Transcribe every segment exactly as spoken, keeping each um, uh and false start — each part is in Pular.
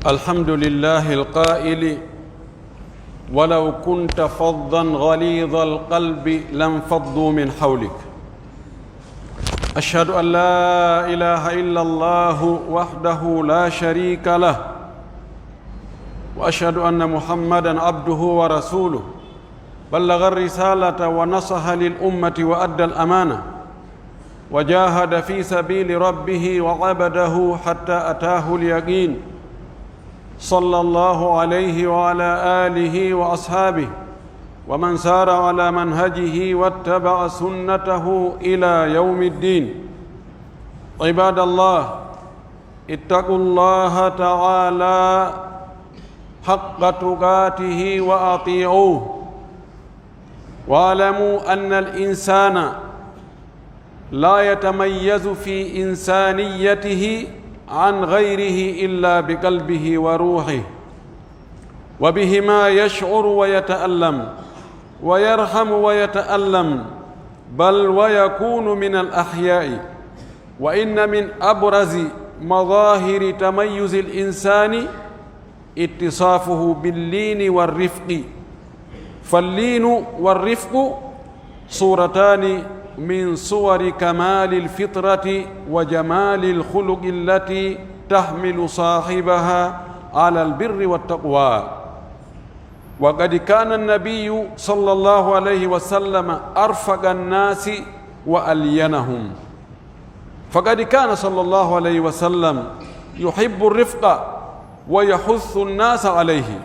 الحمد لله القائل: "ولو كنت فظا غليظ القلب لانفضوا من حولك". أشهد أن لا إله إلا الله وحده لا شريك له، وأشهد أن محمدا عبده ورسوله، بلغ الرسالة ونصح للأمة وأدى الأمانة، وجاهد في سبيل ربه وعبده حتى أتاه اليقين، صلى الله عليه وعلى آله وأصحابه ومن سار على منهجه واتبع سنته إلى يوم الدين. عباد الله، اتقوا الله تعالى حق تقاته وأطيعوه، واعلموا أن الإنسان لا يتميز في إنسانيته عن غيره إلا بقلبه وروحه، وبهما يشعر ويتألم، ويرحم ويتألم، بل ويكون من الأحياء. وإن من أبرز مظاهر تميز الإنسان اتصافه باللين والرفق، فاللين والرفق صورتان من صور كمال الفطرة وجمال الخلق التي تحمل صاحبها على البر والتقوى. وقد كان النبي صلى الله عليه وسلم أرفق الناس وألينهم، فقد كان صلى الله عليه وسلم يحب الرفق ويحث الناس عليه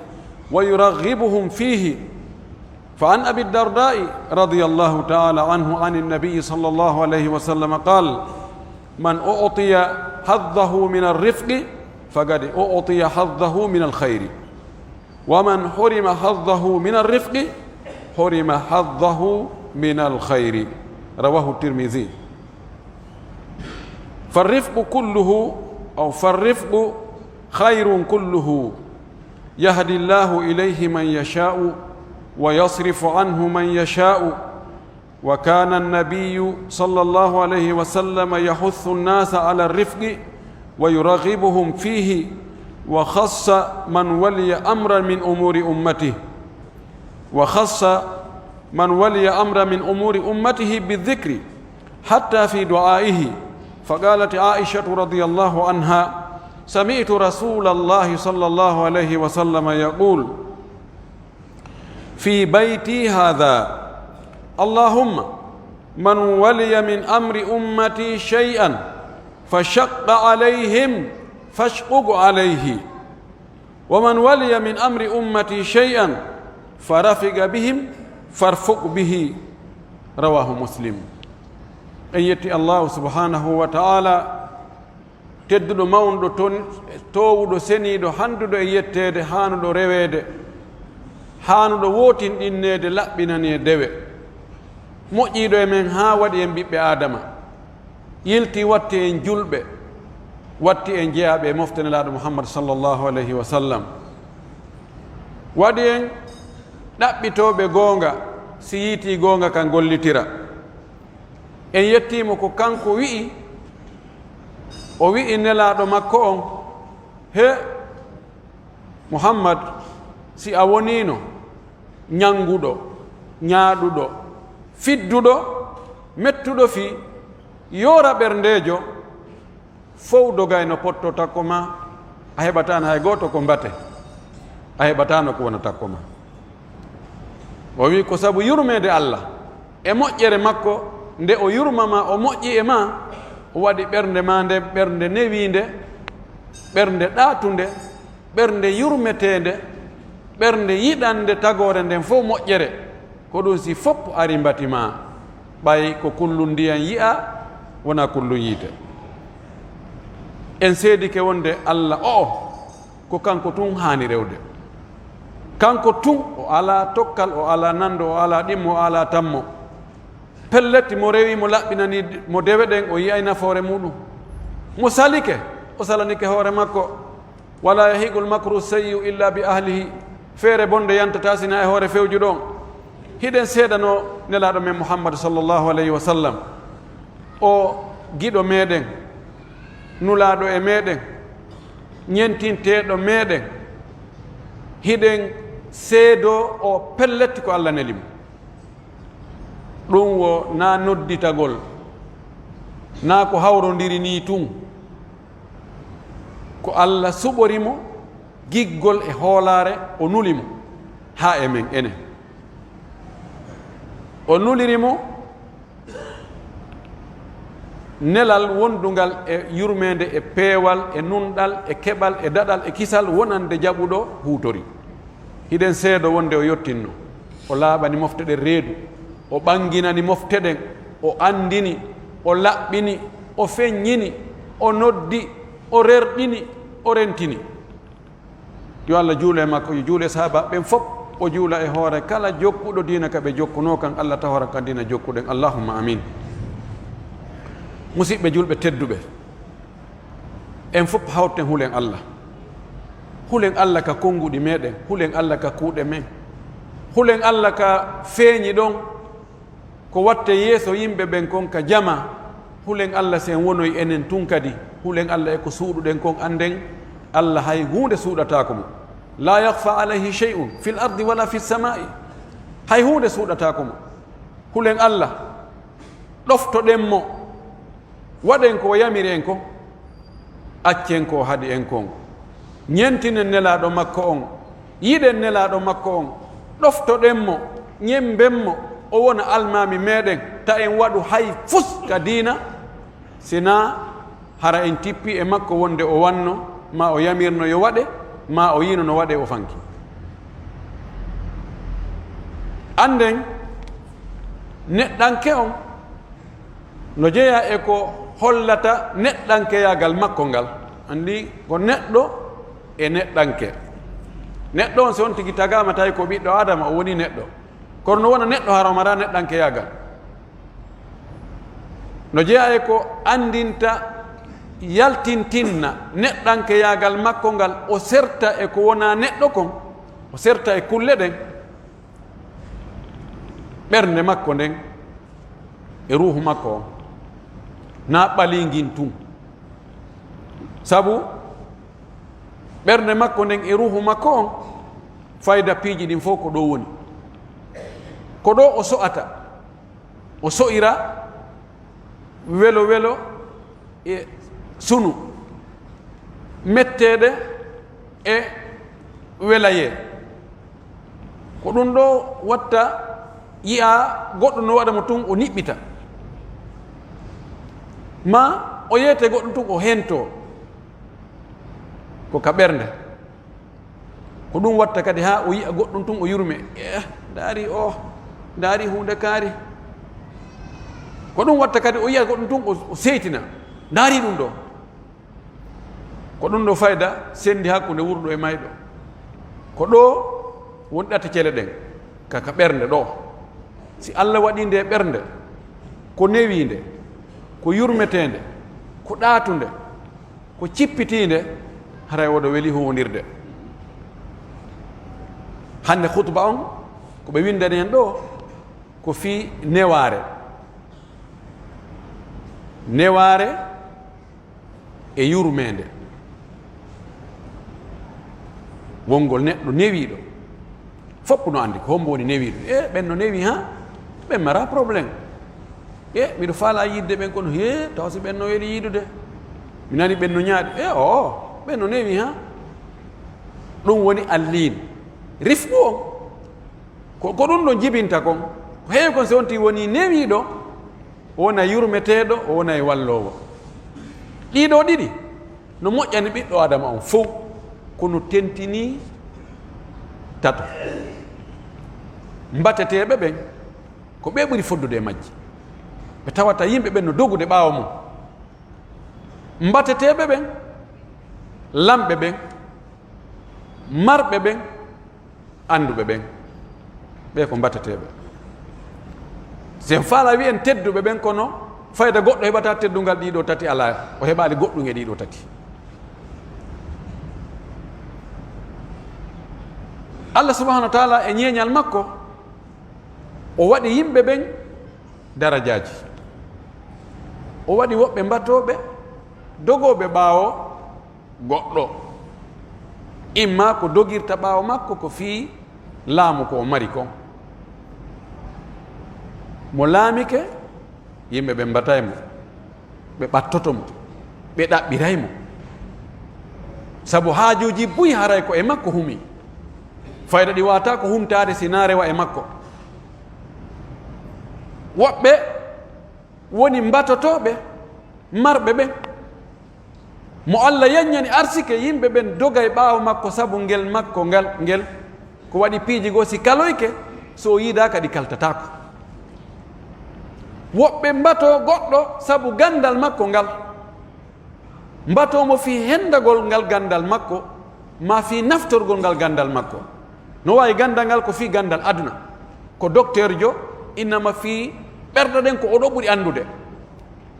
ويرغبهم فيه. فعن أبي الدرداء رضي الله تعالى عنه عن النبي صلى الله عليه وسلم قال: "من أعطي حظه من الرفق فقد أعطي حظه من الخير، ومن حرم حظه من الرفق حرم حظه من الخير". رواه الترمذي. فالرفق كله، أو فالرفق خير كله، يهدي الله إليه من يشاء ويصرف عنه من يشاء، وكان النبي صلى الله عليه وسلم يحث الناس على الرفق ويرغبهم فيه، وخص من ولي أمرا من أمور أمته، وخص من ولي أمرا من أمور أمته بالذكر حتى في دعائه. فقالت عائشة رضي الله عنها: سمعت رسول الله صلى الله عليه وسلم يقول في بيتي هذا: اللهم من ولي من أمر أمتي شيئا فشق عليهم فاشقق عليه، ومن ولي من أمر أمتي شيئا فرفق بهم فارفق به. رواه مسلم. En yetti Allaahu subhaanahu wa ta'aalaa, tedduɗo, mawnuɗo, ton-, toowuɗo, seniiɗo, handuɗo e yetteede, haanuɗo reweede, haanuɗo wootinɗinneede, laɓɓinani e dewe, moƴƴiiɗo e men haa waɗi en ɓiɓɓe Aadama, yilti watti en julɓe, watti en jeyaaɓe e mofte Nelaaɗo Muhammad sallallahu alayhi wa sallam, waɗi en ɗaɓɓitooɓe goonga, si yiitii goonga kan gollitira. En yettii mo ko kanko wi'i, o wi'i Nelaaɗo makko on: "He Muhammad, si a woniino ñannguɗo, ñaaɗuɗo, fidduɗo, mettuɗo fii, yoora ɓerndeejo, fow dogayno potto takko maa, a heɓataano hay gooto ko mbate, a heɓataano ko wona takko maa." O wi'i ko sabu yurmeende Alla e moƴƴere makko, nde o yurma maa, o moƴƴi e maa, o waɗi ɓernde maa nden ɓernde newiinde, ɓernde ɗaatunde, ɓernde yurmeteende, ɓernde yiɗande tagoore nden fow moƴƴere. Ko ɗun si fow ari mbati maa, ɓay ko kullun ndiyan yi'aa, wonaa kullun yiite. En seedike wonde Alla o'o, ko kanko tun haani rewde. Kanko tun, o alaa tokkal, o alaa nanndo, o alaa ɗimmo, o alaa tammo. Pellet, mo rewi, mo laɓɓinani mo dewe ɗen, o yi'ay nafoore muuɗum. Mo salike, o salanike hoore makko. "Walaa yahiqul makru sayyi'u illa bi ahlihi." Feere bonde yantataa si hinaa e hoore fewjuɗo on. Hiɗen seedanoo Nelaaɗo men Muhammad sallallahu alayhi wa sallam. O Giɗo meɗen, nulaaɗo e meɗen, ɲentinteeɗo meɗen, hiɗen seedoo o pellet ko Alla neli mo. Ɗun wo naa nodditagol, naa ko hawrondiri nii tun. Ko Alla suɓori mo giggol e hoolaare, o nuli mo haa e men enen. O nuliri mo nelal wondungal e yurmeende, e peewal, e nunɗal, e keɓal, e daɗal, e kisal wonande jaɓuɗo huutori. Hiɗen seedo wonde o yottinno, o laaɓani mofte ɗen reedu, o ɓanginani mofte ɗen, o andini, o laɓɓini, o feɲɲini, o noddi, o rerɗini, o rentini. Yo Alla juulu e makko, yo juulu e sahaabaaɓe ɓen fof, o juula e hoore kala jokkuɗo diina ka ɓe jokkunoo kan, Alla tawara kan diina jokkuɗen. Allahumma amin. Musiɓɓe julɓe tedduɓe, en fof hawten hulen Alla. Hulen Alla ka konnguɗi meɗen, hulen Alla ka kuuɗe men, hulen Alla ka feeɲi ɗon. Ko watte yeeso yimɓe ɓen kon ka jama, hulen Alla si en wonoy enen tun kadi, hulen Alla e ko suuɗuɗen kon, annden Alla hay huunde suuɗataako mo. "Laa yakhfaa alayhi shay'un fil ardi wala fis samaa'i." Hay huunde suuɗataako mo. Hulen Alla, ɗoftoɗen mo, waɗen ko o yamiri en kon. Accen ko o haɗi en kon. Ɲentinen Nelaaɗo makko on. Yiɗen Nelaaɗo makko on. Ɗoftoɗen mo. Ɲemben mo. O wona almaami meɗen. Ta en waɗu hay fus ka diina. Si naa hara en tippi e makko wonde o wanno, maa o yamirno yo waɗe, maa o yi'no no waɗe o fanki. Annden neɗɗanke on no jeyaa e ko hollata neɗɗankeyaagal makko ngal. Anndi ko neɗɗo e neɗɗanke. Neɗɗo on, si on tigi tagaama, tawi ko ɓiɗɗo Aadama, o woni neɗɗo. Kono no wona neɗɗo hara o maraa neɗɗankeyaagal. No jeyaa e ko anndinta, yaltintinna neɗɗankeyaagal makko ngal, o serta e ko wonaa neɗɗo kon, o serta e kulle ɗen. Ɓernde makko nden e ruuhu makko on, naa ɓalii ngin tun. Sabu ɓernde makko nden e ruuhu makko on, fayda piiji ɗin fof ko ɗoo woni. Ko ɗoo o so'ata, o so'ira welo welo e sunu, metteeɗe e welayee. Ko ɗun ɗoo watta yi'a goɗɗo no waɗa mo tun, o niɓɓita. Maa o yeete goɗɗo tun, o hentoo. Ko ka ɓernde. Ko ɗun watta kadi haa o yi'a goɗɗun tun, o yurme. Eh, ndaari o, ndaari huunde kaari. Ko ɗun watta kadi o yi'a goɗɗun tun, o, o seytina. Ndaari ɗun ɗoo. Ko ɗun ɗoo fayda sendi hakkunde wurɗo e mayɗo. Ko ɗoo woni ɗate cele ɗen, ka, ka ɓernde ɗoo. Si Alla waɗii nde ɓernde, ko newiinde, ko yurmeteende, ko ɗaatunde, ko cippitiinde, haray woɗo weli huuwondirde. Hannde khutba on, ko ɓe windani en ɗoo, ko fii newaare. Newaare e yurmeende. Wongol neɗɗo newiiɗo. Fof no anndi ko hombo woni newiiɗo. E, ɓen no newi, ha? Ɓen mara problème. E, miɗo faalaa yiɗde ɓen kono, he, taw si ɓen no weli yiɗude. Mi nani ɓen no ɲaaɗi. E, o, ɓen no newi, ha? Ɗun woni alliin. Rifqu on. Ko, ko ɗun ɗon jibinta kon. Ko heewi kon si wonti woni newiiɗo, o wona yurmeteeɗo, o wona e walloowo. Ɗii ɗoo ɗiɗi no moƴƴani ɓiɗɗo Aadama on fow, kono tentinii tato. Mbateteeɓe ɓen, ko ɓe ɓuri foddude e majji. Ɓe tawata yimɓe ɓen no dogude ɓaawo mum. Mbateteeɓe ɓen, lamɓe ɓen, marɓe ɓen, annduɓe ɓen, ɓe ko mbateteeɓe. Si en faalaa wi'en tedduɓe ɓen, kono fayda goɗɗo heɓataa teddungal ɗii ɗoo tati alaa, o heɓaali goɗɗun e ɗii ɗoo tati. Allah subhanahu wa taala e ɲeeɲal makko, o waɗi yimɓe ɓen darajaaji. O waɗi woɓɓe mbatooɓe, dogooɓe ɓaawo goɗɗo. Imma ko dogirta ɓaawo makko ko fii laamu ko o mari kon. Mo laamike, yimɓe ɓen mbatay mo, ɓe ɓattoto mo, ɓe ɗaɓɓiray mo. Sabu haajuuji buy haray ko e makko humi. Fayda ɗi waawataa ko huntaade si naa rewa e makko. Woɓɓe woni mbatotooɓe marɓe ɓen. Mo Alla yanñani arsike, yimɓe ɓen dogay ɓaawo makko sabu ngel makko ngal, ngel ko waɗi piiji goo, si kaloyke, so o yiidaaka ɗi kaltataako. Woɓɓe mbatoo goɗɗo sabu ganndal makko ngal. Mbatoo mo fii hendagol ngal ganndal makko, maa fii naftorgol ngal ganndal makko. No waawi ganndal ngal ko fii ganndal aduna. Ko dokteerjo, innama fii ɓerɗe ɗen ko oɗo ɓuri anndude.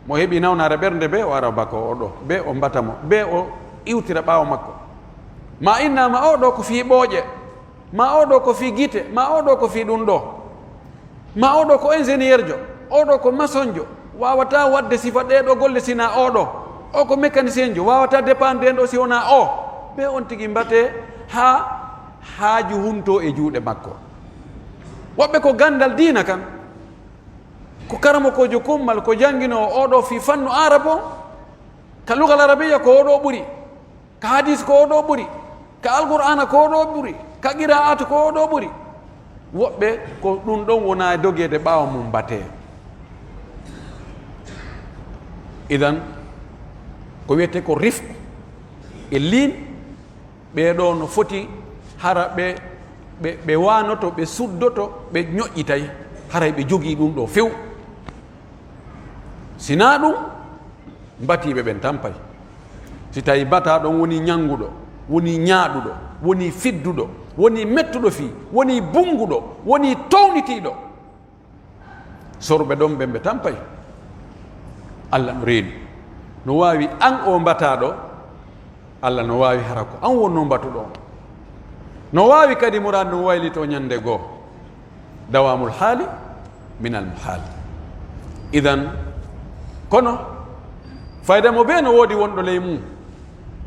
Mo heɓi nawnaare ɓernde bee o ara bako oɗo, bee o mbata mo, bee o iwtira ɓaawo makko. Maa innama oɗo ko fii ɓooƴe, maa oɗo ko fii gite, maa oɗo ko fii ɗun ɗoo. Maa oɗo ko ingénieurjo, oɗo ko masonjo, waawataa waɗde sifa ɗee ɗoo golle si naa oɗo. O ko mécanicienjo, waawataa dépendre ɗen ɗoo si wonaa o. Bee on tigi mbatee haa haaju huntoo e juuɗe makko. Woɓɓe ko ganndal diina kan. Ko karamokoojo kummal, ko jannginoowo oɗo fii fannu Aarab on, ka lugal Arabiyya ko oɗo ɓuri, ka hadiis ko oɗo ɓuri, ka Alqur'aana ko oɗo ɓuri, ka qiraa'aat ko oɗo ɓuri. Woɓɓe ko ɗun ɗon wona e dogeede ɓaawo mum mbatee. Idan, ko wi'etee ko rifqu e liin, ɓee ɗoo no foti hara ɓe, ɓe, ɓe waanoto, ɓe suddoto, ɓe ñoƴƴitay, haray ɓe jogii ɗun ɗoo few. Si naa ɗun, mbatiiɓe ɓen tampay. Si tawii bataaɗo on wonii ñannguɗo, wonii ñaaɗuɗo, wonii fidduɗo, wonii mettuɗo fii, wonii bunnguɗo, wonii townitiiɗo, sorɓe ɗon ɓen ɓe tampay. Alla no reeni. No waawi an oo mbataaɗo, Alla no waawi hara ko an wonnoo mbatuɗo on. No waawi kadi muraadu ndun waylitoo ñannde goo. Dawaamul haali minal muhaal. Idan, kono, fayda mo bee no woodi wonɗo ley mum.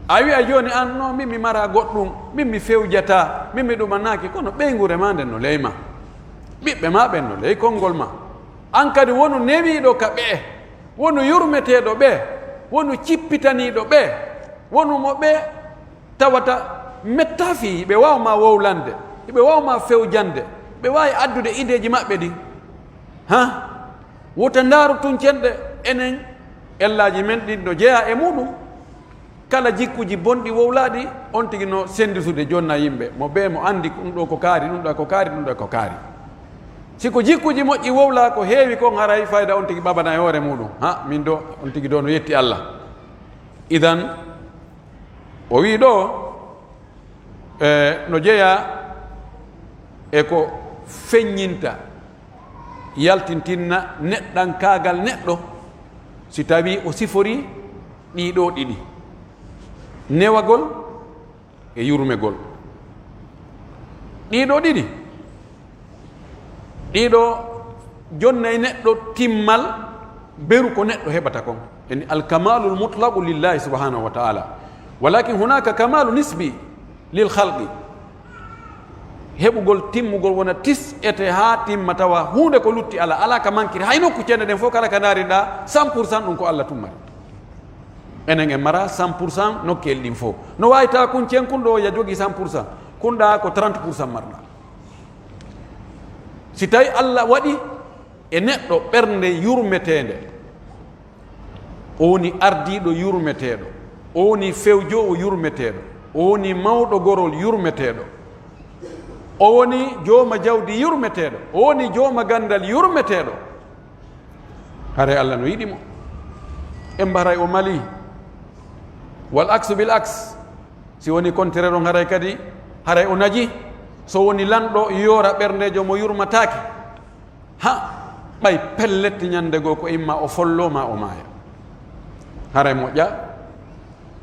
A wi'a jooni an, "No, min mi maraa goɗɗun, min mi fewjataa, min mi ɗumanaaki," kono ɓeynguure maa nden no ley maa. Ɓiɓɓe maa ɓen no ley konngol maa. An kadi wonu newiiɗo ka ɓe'e, wonu yurmeteeɗo ɓe, wonu cippitaniiɗo ɓe, wonu mo ɓe tawata mettaa fii, hiɓe waawa maa wowlande, hiɓe waawa maa fewjande, ɓe waawi addude ideeji maɓɓe ɗin. Ha? Wota ndaaru tun cenɗe, enen ellaaji men ɗin no jeyaa e muɗum. Kala jikkuuji bonɗi wowlaaɗi, on tigi no sennditude jonna yimɓe. Mo bee mo anndi ko ɗum ɗoo ko kaari, ɗum ɗoo ko kaari, ɗum ɗoo ko kaari. Si ko jikkuuji moƴƴi wowlaa, ko heewi kon haray fayda on tigi ɓaɓana e hoore muɗum. Ha, min ɗoo, on tigi ɗoo no yetti Alla. Idan, o wi'i ɗoo, e, no jeyaa e ko feññinta, yaltintinna neɗɗankaagal neɗɗo, si tawii o siforii ɗii ɗoo ɗiɗi, newagol e yurmegol. Ɗii ɗoo ɗiɗi, ɗii ɗoo jonnay neɗɗo timmal beru ko neɗɗo heɓata kon. Yani, al kamalul mutlaqu lillahi subhanahu wa ta'ala. Walakin hunaka kamalu nisbi lil khalqi. Heɓugol timmugol wona tis ete haa timma tawa huunde ko lutti alaa, alaa ka mankiri. Hay nokku cenɗe ɗen fof kala ka ndaarinɗaa, cent pour cent ɗum ko Alla tun mari. Enen en mara cent pour cent nokkeel ɗin fof. No waawi tawa kun cen kun ɗoo ya jogii cent pour cent, kun ɗaa ko trente pour cent marɗaa. Si tawi Alla waɗi e neɗɗo ɓernde yurmeteende, o woni ardiiɗo yurmeteeɗo, o woni fewjoowo yurmeteeɗo, o woni mawɗo gorol yurmeteeɗo, o woni jooma jawdi yurmeteeɗo, o woni jooma ganndal yurmeteeɗo. Haray Alla no yiɗi mo. En mbaray o mali. Wal aksu bil aks. Si woni contraire on, haray kadi, haray o naji. So woni lanɗo yoora ɓerndeejo mo yurmataake. Ha, ɓay pellet ñannde goo ko imma o folloo maa o maaya. Haray moƴƴa.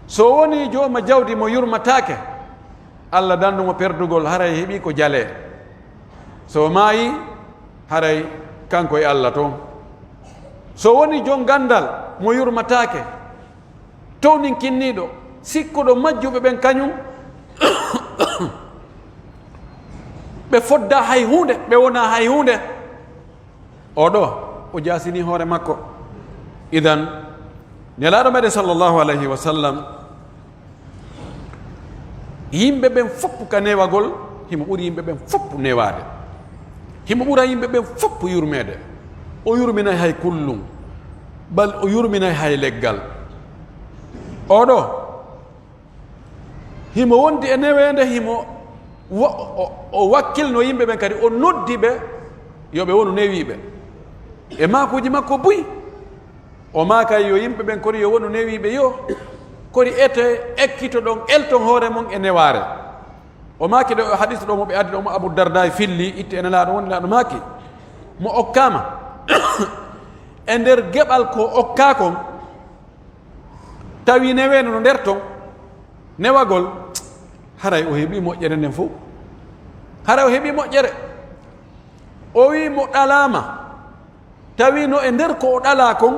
So woni jooma jawdi mo yurmataake, Alla dandu mo perdugol, haray heɓii ko jalee. So maayi, haray kanko e Alla ton. So woni jon ganndal mo yurmataake, towninkinniiɗo, sikkuɗo majjuɓe ɓen kañun, ɓe foddaa hay huunde, ɓe wonaa hay huunde. Oo ɗoo, o jaasinii hoore makko. Idan, Nelaaɗo meɗen sallallahu alayhi wa sallam, yimɓe ɓen fof ka newagol, himo ɓuri yimɓe ɓen fof newaade. Himo ɓura yimɓe ɓen fof yurmeede. O yurminay hay kullun, bal o yurminay hay leggal. Oo ɗoo, himo wondi e neweende, himo wa-, o, o wakkilno yimɓe ɓen kadi, o noddi ɓe yo ɓe wonu newiiɓe. E maakuuji makko buy, o maakay yo yimɓe ɓen kori yo wonu newiiɓe, yo kori ete, ekkitoɗon, elton hoore mon e newaare. O maaki ɗo, hadis ɗo mo ɓe addi ɗo mo Abu Darda filli, itti e Nelaaɗo, woni Nelaaɗo maaki, mo okkaama e nder geɓal ko okkaa kon, tawi neweeno no nder ton, newagol, haray o heɓii moƴƴere nden fow. Haray o heɓii moƴƴere. O wi'i mo ɗalaama, tawi no e nder ko o ɗalaa kon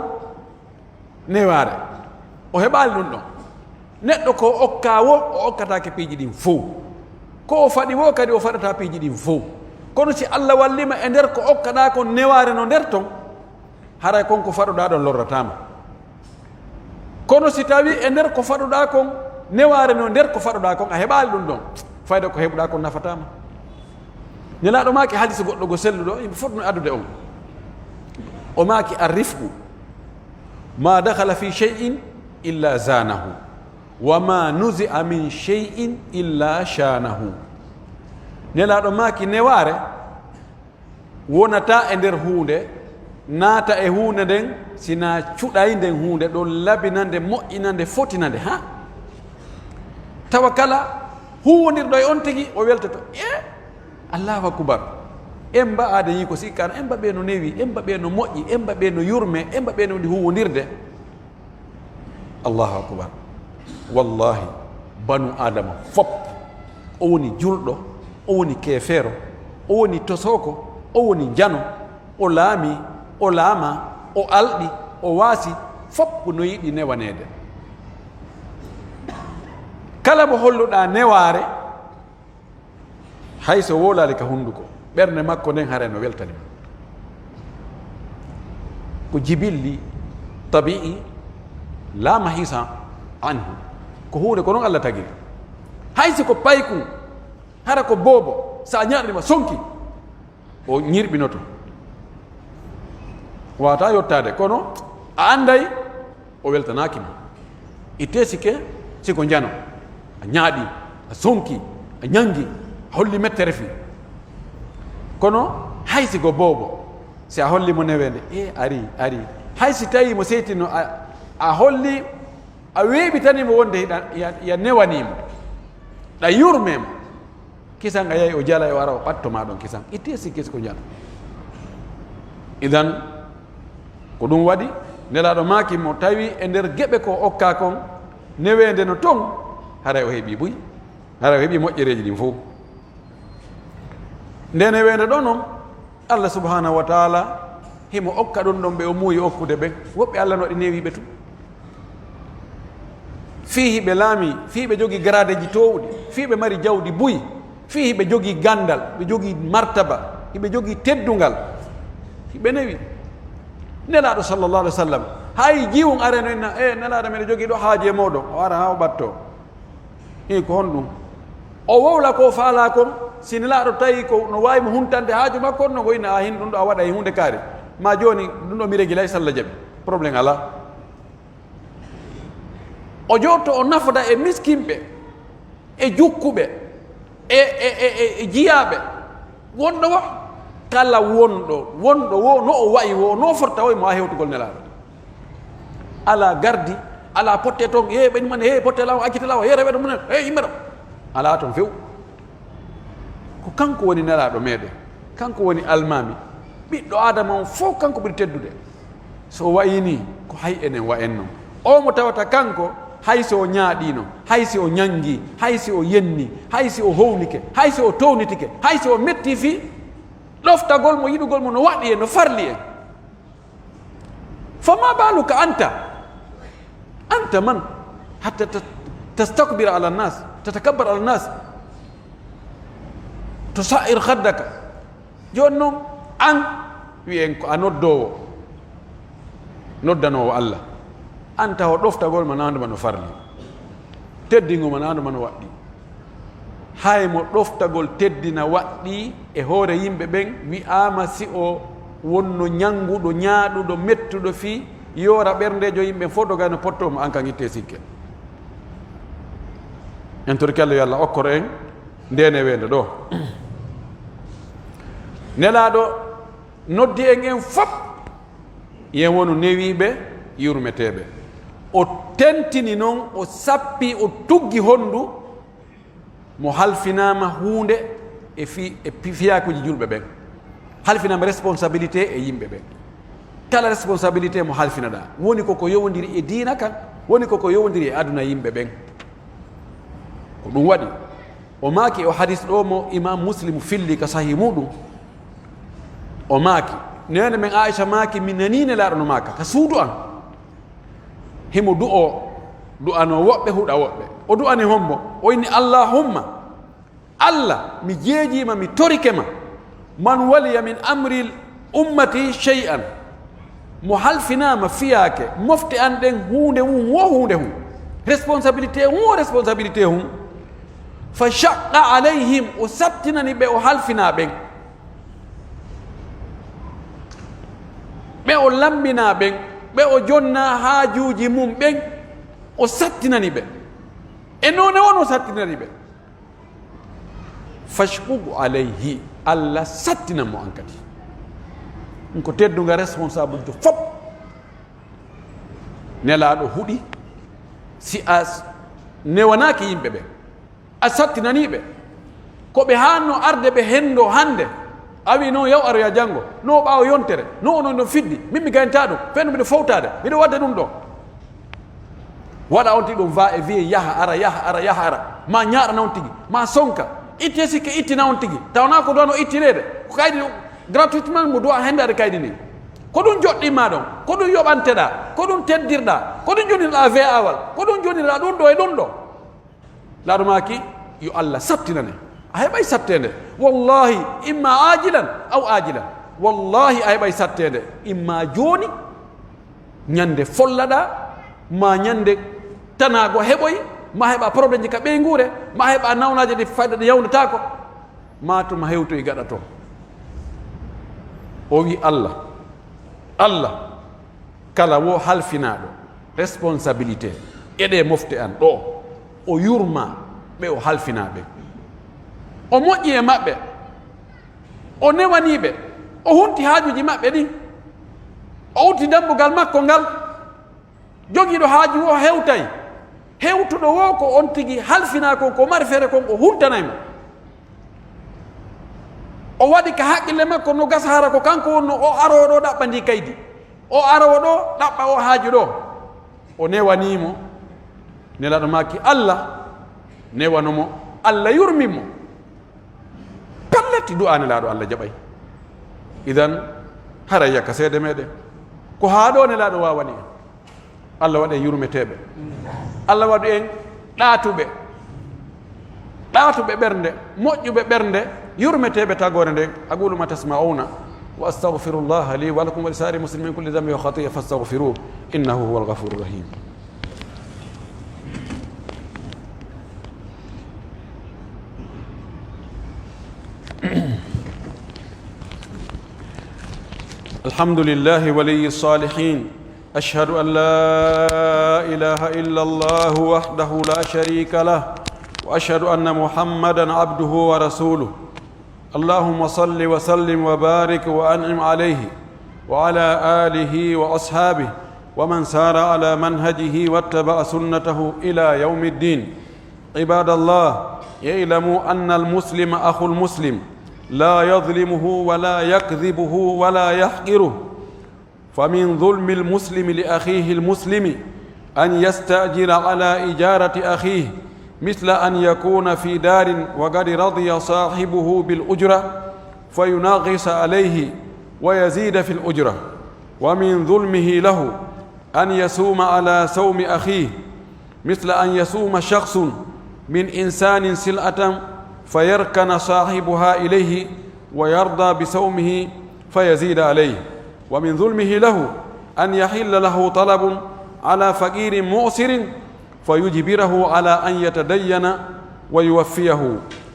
newaare. O heɓaali ɗun ɗon. Neɗɗo ko o okkaa woo, o okkataake piiji ɗin fow. Ko o faɗi woo kadi, o faɗataa piiji ɗin fow. Kono si Alla wallii ma e nder ko okkaɗaa kon newaare no nder ton, haray kon ko faɗuɗaa ɗon lorrataa ma. Kono si tawii e nder ko faɗuɗaa kon, newaare no nder ko faɗuɗaa kon, a heɓaali ɗun ɗon, fayda ko heɓuɗaa kon nafataa ma. Nelaaɗo maaki hadis goɗɗo go selluɗo, yimɓe fof no addude on. O maaki, "Arrifqu ma dakhala fi shay'in illa zanahu, wa ma nuzi'a min shay'in illa shanahu." Nelaaɗo maaki, newaare wonataa e nder huunde, naata e huunde nden, si naa cuɗay nden huunde ɗon, labina nde, moƴƴina nde, fotina nde, haa tawa kala huuwondirɗo e on tigi, o weltoto. E, Allahu akbar. Emba aada yii ko sikkaano, emba ɓe no newi, emba ɓe no moƴƴi, emba ɓe no yurme, emba ɓe no waɗi huuwondirde. Allahu akbar. Wallahi, banu Aadama fop, o woni julɗo, o woni keefeero, o woni tosooko, o woni njano, o laami, o laama, o alɗi, o waasi, fop no yiɗi newaneede. Kala mo holluɗaa newaare, hay so wowlaali ka hunnduko, ɓernde makko nden haray no weltani mo. Ko jibilli, tabi'i, la mahisa anhu. Ko huunde ko non Allah tagiri. Hay si ko paykun, hara ko boobo, sa ñaaɗi ma sonki, o ñirɓinoto. Waawataa yottaade, kono a annday o weltanaaki ma. Ittee si ke, si ko njano, a ñaaɗi, a sonki, a ñanngi, a holli mettere fii. Kono hay si ko boobo, si a holli mo neweende, e ari, ari. Hay si tawii mo seytino, a, a holli, a weeɓitanii mo wonde hiɗa, ya, ya newanii mo, ɗa yurmee mo. Kisan a yahi o jala o ara o ɓatto ma ɗon kisan. Ittee si kis ko njano. Idan, ko ɗum waɗi, Nelaaɗo maaki mo tawi e nder geɓe ko okkaa kon, neweende no ton, haray o heɓii buy, haray o heɓii moƴƴereeji ɗin fow. Nde neweende ɗon non, Allah subhanahu wa ta'ala himo okka ɗum ɗon ɓe o muuyi okkude ɓen. Woɓɓe Allah no waɗi newiiɓe tun. Fii hiɓe laami, fii ɓe jogii garaadeeji toowɗi, fii ɓe mari jawdi buy, fii hiɓe jogii ganndal, ɓe jogii martaba, hiɓe jogii teddungal, hiɓe newi. Nelaaɗo sallallahu alaihi wasallam, hay jiwun areno inna, "E, Nelaaɗo, miɗo jogii ɗo haaje mooɗon." O ara haa o ɓatto. Hii ko honɗum? O wowla ko faalaa kon, si Nelaaɗo tawi ko no waawi mo huntande haaju makko, no o inna, "A hin ɗum ɗo a waɗa e huunde kaari. Ma jooni, ɗum ɗo mi regilay, salla jaɓi. Problème alaa." O jooɗto o nafoda e miskinɓe, e jukkuɓe, e, e, e, e, e jiyaaɓe. Wonɗo wo, kala wonɗo, wonɗo wo, no o wa'i wo, no o forta wo, mo a hewtugol Nelaaɗo. Alaa gardi, alaa potte ton, "He, ɓen man, he, potte law, accite law, he, rewe ɗum, he, yimɓe ɗo." Alaa ton few. Ko kanko woni Nelaaɗo meɗen, kanko woni almaami. Ɓiɗɗo Aadama on fow kanko ɓuri teddude. So o wa'ii nii, ko hay enen wa'en non. O mo tawata kanko, hay si o ñaaɗiino, hay si o ñanngii, hay si o yennii, hay si o hownike, hay si o townitike, hay si o mettii fii ɗoftagol mo, yiɗugol mo no waɗi en, no farli en. فما بالك أنت؟ أنت من حتى ت-، تستكبر على الناس، تتكبر على الناس، تصعر خدك؟ Jooni non, an, wi'en ko a noddoowo, noddanoowo Alla. An taho ɗoftagol ma naandu ma no farli, teddingo ma naandu ma no waɗɗi. Hay mo ɗoftagol teddina waɗɗii e hoore yimɓe ɓen, wi'aama si o wonno ñannguɗo, ñaaɗuɗo, mettuɗo fii yoora ɓerndeejo yimɓe fof dogay no potto mo, an kan ittee sikke. En torike Alla yo Alla okkoro en ndee neweende ɗoo. Nelaaɗo noddi en en fof, yen wonu newiiɓe, yurmeteeɓe. O tentini non, o sappi, o tuggi honndu mo halfinaama huunde e fi-, e pi-, fiyaakuuji julɓe ɓen. Halfinaama responsabilité e yimɓe ɓen. Kala responsabilité mo halfinaɗaa, woni ko ko yowondiri e diina kan, woni ko ko yowondiri e aduna yimɓe ɓen. Ko ɗum waɗi, o maaki o hadis ɗoo mo Imam Muslim filli ka Sahih muɗum. O maaki, neene men Aisha maaki, mi nanii Nelaaɗo no maaka ka suudu an. Himo du'oo, du'anoo woɓɓe, huɗa woɓɓe. O du'ani hombo? O inni, "Allahumma, Alla, mi jeejiima, mi torike ma, man waliya min amri ummati shay'an." Mo halfinaama fiyaake mofte an ɗen huunde hun wo huunde hun, responsabilité hun wo responsabilité hun, fa shaqqa alayhim, o sattinani ɓe o halfinaa ɓen, ɓe o lamminaa ɓen, ɓe o jonnaa haajuuji mum ɓen, o sattinani ɓe e noone won o sattinani ɓe. Fashquq alayhi, Alla sattinan mo an kadi. Ɗum ko teddungal responsable jo fop. Nelaaɗo huɗi, si a s-, newanaaki yimɓe ɓen, a sattinanii ɓe, ko ɓe haanno arde ɓe henndo hannde, a wii non yaw aroya janngo, no ɓaawo yontere, no onon no fiddi, min mi gayntaa ɗum, fenno miɗo fowtaade, miɗo waɗde ɗum ɗoo. Waɗa on tigi ɗum va et vient, yaha, ara, yaha, ara, yaha, ara. Ma ñaaɗana on tigi, ma sonka. Ittee sikke ittina on tigi. Tawanaa ko du'ano ittineede. Ko kaydi gratuitement mo du'a henndaade kaydi ni. Ko ɗum joɗɗin ma ɗon? Ko ɗum yoɓanteɗaa? Ko ɗum teddirɗaa? Ko ɗum jonirɗaa ve'awal? Ko ɗum jonirɗaa ɗum ɗo e ɗum ɗo? Laaɗo maaki, yo Allah sattinane. A heɓay satteende. Wallahi, imma ajilan aw ajilan. Wallahi, a heɓay satteende. Imma jooni, ñande follaɗaa, ma ñande tanaago heɓoy, ma heɓa problème ji ka ɓeynguure, ma heɓa nawnaaje ɗi fayda ɗi yawnataako, ma tuma hewtoy gaɗa ton. O wi Allah, Allah, kala wo halfinaaɗo responsabilité e ɗee mofte an ɗoo, o yurma ɓe o halfinaa ɓen. O moƴƴi e maɓɓe, o newanii ɓe, o hunti haajuuji maɓɓe ɗin, o udditi dambugal makko ngal. Jogiiɗo haaju wo hewtay. Hewtuɗo wo ko on tigi halfinaa kon, ko mari feere kon, o huntanay mo. O waɗi ka haqqille makko no gasa hara ko kanko wonno o aroowo ɗo ɗaɓɓa ndi kaydi. O aroowo ɗo ɗaɓɓa o haaju ɗo. O newanii mo. Nelaaɗo maaki Allah newano mo, Allah yurmin mo. Pellet, du'aa Nelaaɗo Allah jaɓay. Idan, haray yakka seede meɗen. Ko haa ɗo Nelaaɗo waawani en. Allah waɗu en yurmeteeɓe. Allah waɗu en ɗaatuɓe. Ɗaatuɓe ɓernde, moƴƴuɓe ɓernde, yurmeteeɓe tagoore nden. أقول ما تسمعون وأستغفر الله لي ولكم ولسائر المسلمين من كل ذنب وخطيئة فاستغفروه إنه هو الغفور الرحيم. الحمد لله ولي الصالحين. أشهد أن لا إله إلا الله وحده لا شريك له، وأشهد أن محمدا عبده ورسوله. اللهم صل وسلم وبارك وأنعم عليه وعلى آله وأصحابه ومن سار على منهجه واتبع سنته إلى يوم الدين. عباد الله، اعلموا أن المسلم أخو المسلم، لا يظلمه ولا يكذبه ولا يحقره، فمن ظلم المسلم لأخيه المسلم أن يستأجر على إجارة أخيه، مثل أن يكون في دار وقد رضي صاحبه بالأجرة فينغص عليه ويزيد في الأجرة. ومن ظلمه له أن يصوم على صوم أخيه مثل أن يصوم شخص من إنسان سلعة فيركن صاحبها إليه ويرضى بصومه فيزيد عليه. ومن ظلمه له أن يحل له طلب على فقير معسر فيجبره على أن يتدين ويوفيه،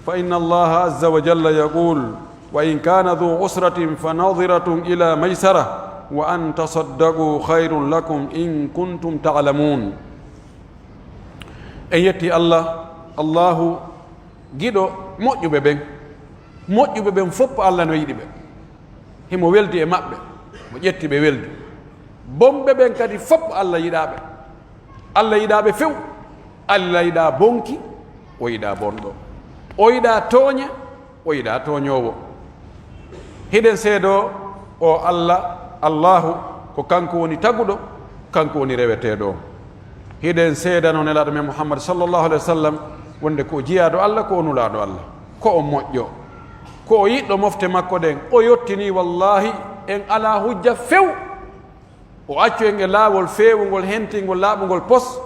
فإن الله عز وجل يقول: وإن كان ذو عسرة فنظرة إلى ميسرة وأن تصدقوا خير لكم إن كنتم تعلمون. En yetti Allah, Allahu giɗo moƴƴuɓe ɓen. Moƴƴuɓe ɓen fof Allah no yiɗi ɓe. Himo weldi e maɓɓe, mo ƴetti ɓe weldi. Bonɓe ɓen kadi fof Allah yiɗaa ɓe. Allah yiɗaa ɓe few. Allah yiɗaa bonki, o yiɗaa bonɗo. O yiɗaa tooñe, o yiɗaa tooñoowo. Hiɗen seedoo o Allah, Allahu, ko kanko woni taguɗo, kanko woni reweteeɗo. Hiɗen seedano Nelaaɗo men Muhammad sallallahu alaihi wasallam wonde ko o jiyaaɗo Allah, ko o nulaaɗo Allah, ko o moƴƴo, ko o yiɗɗo mofte makko ɗen. O yottinii, wallaahi, en alaa hujja few. O accu en e laawol feewungol, hentingol, laaɓungol pos.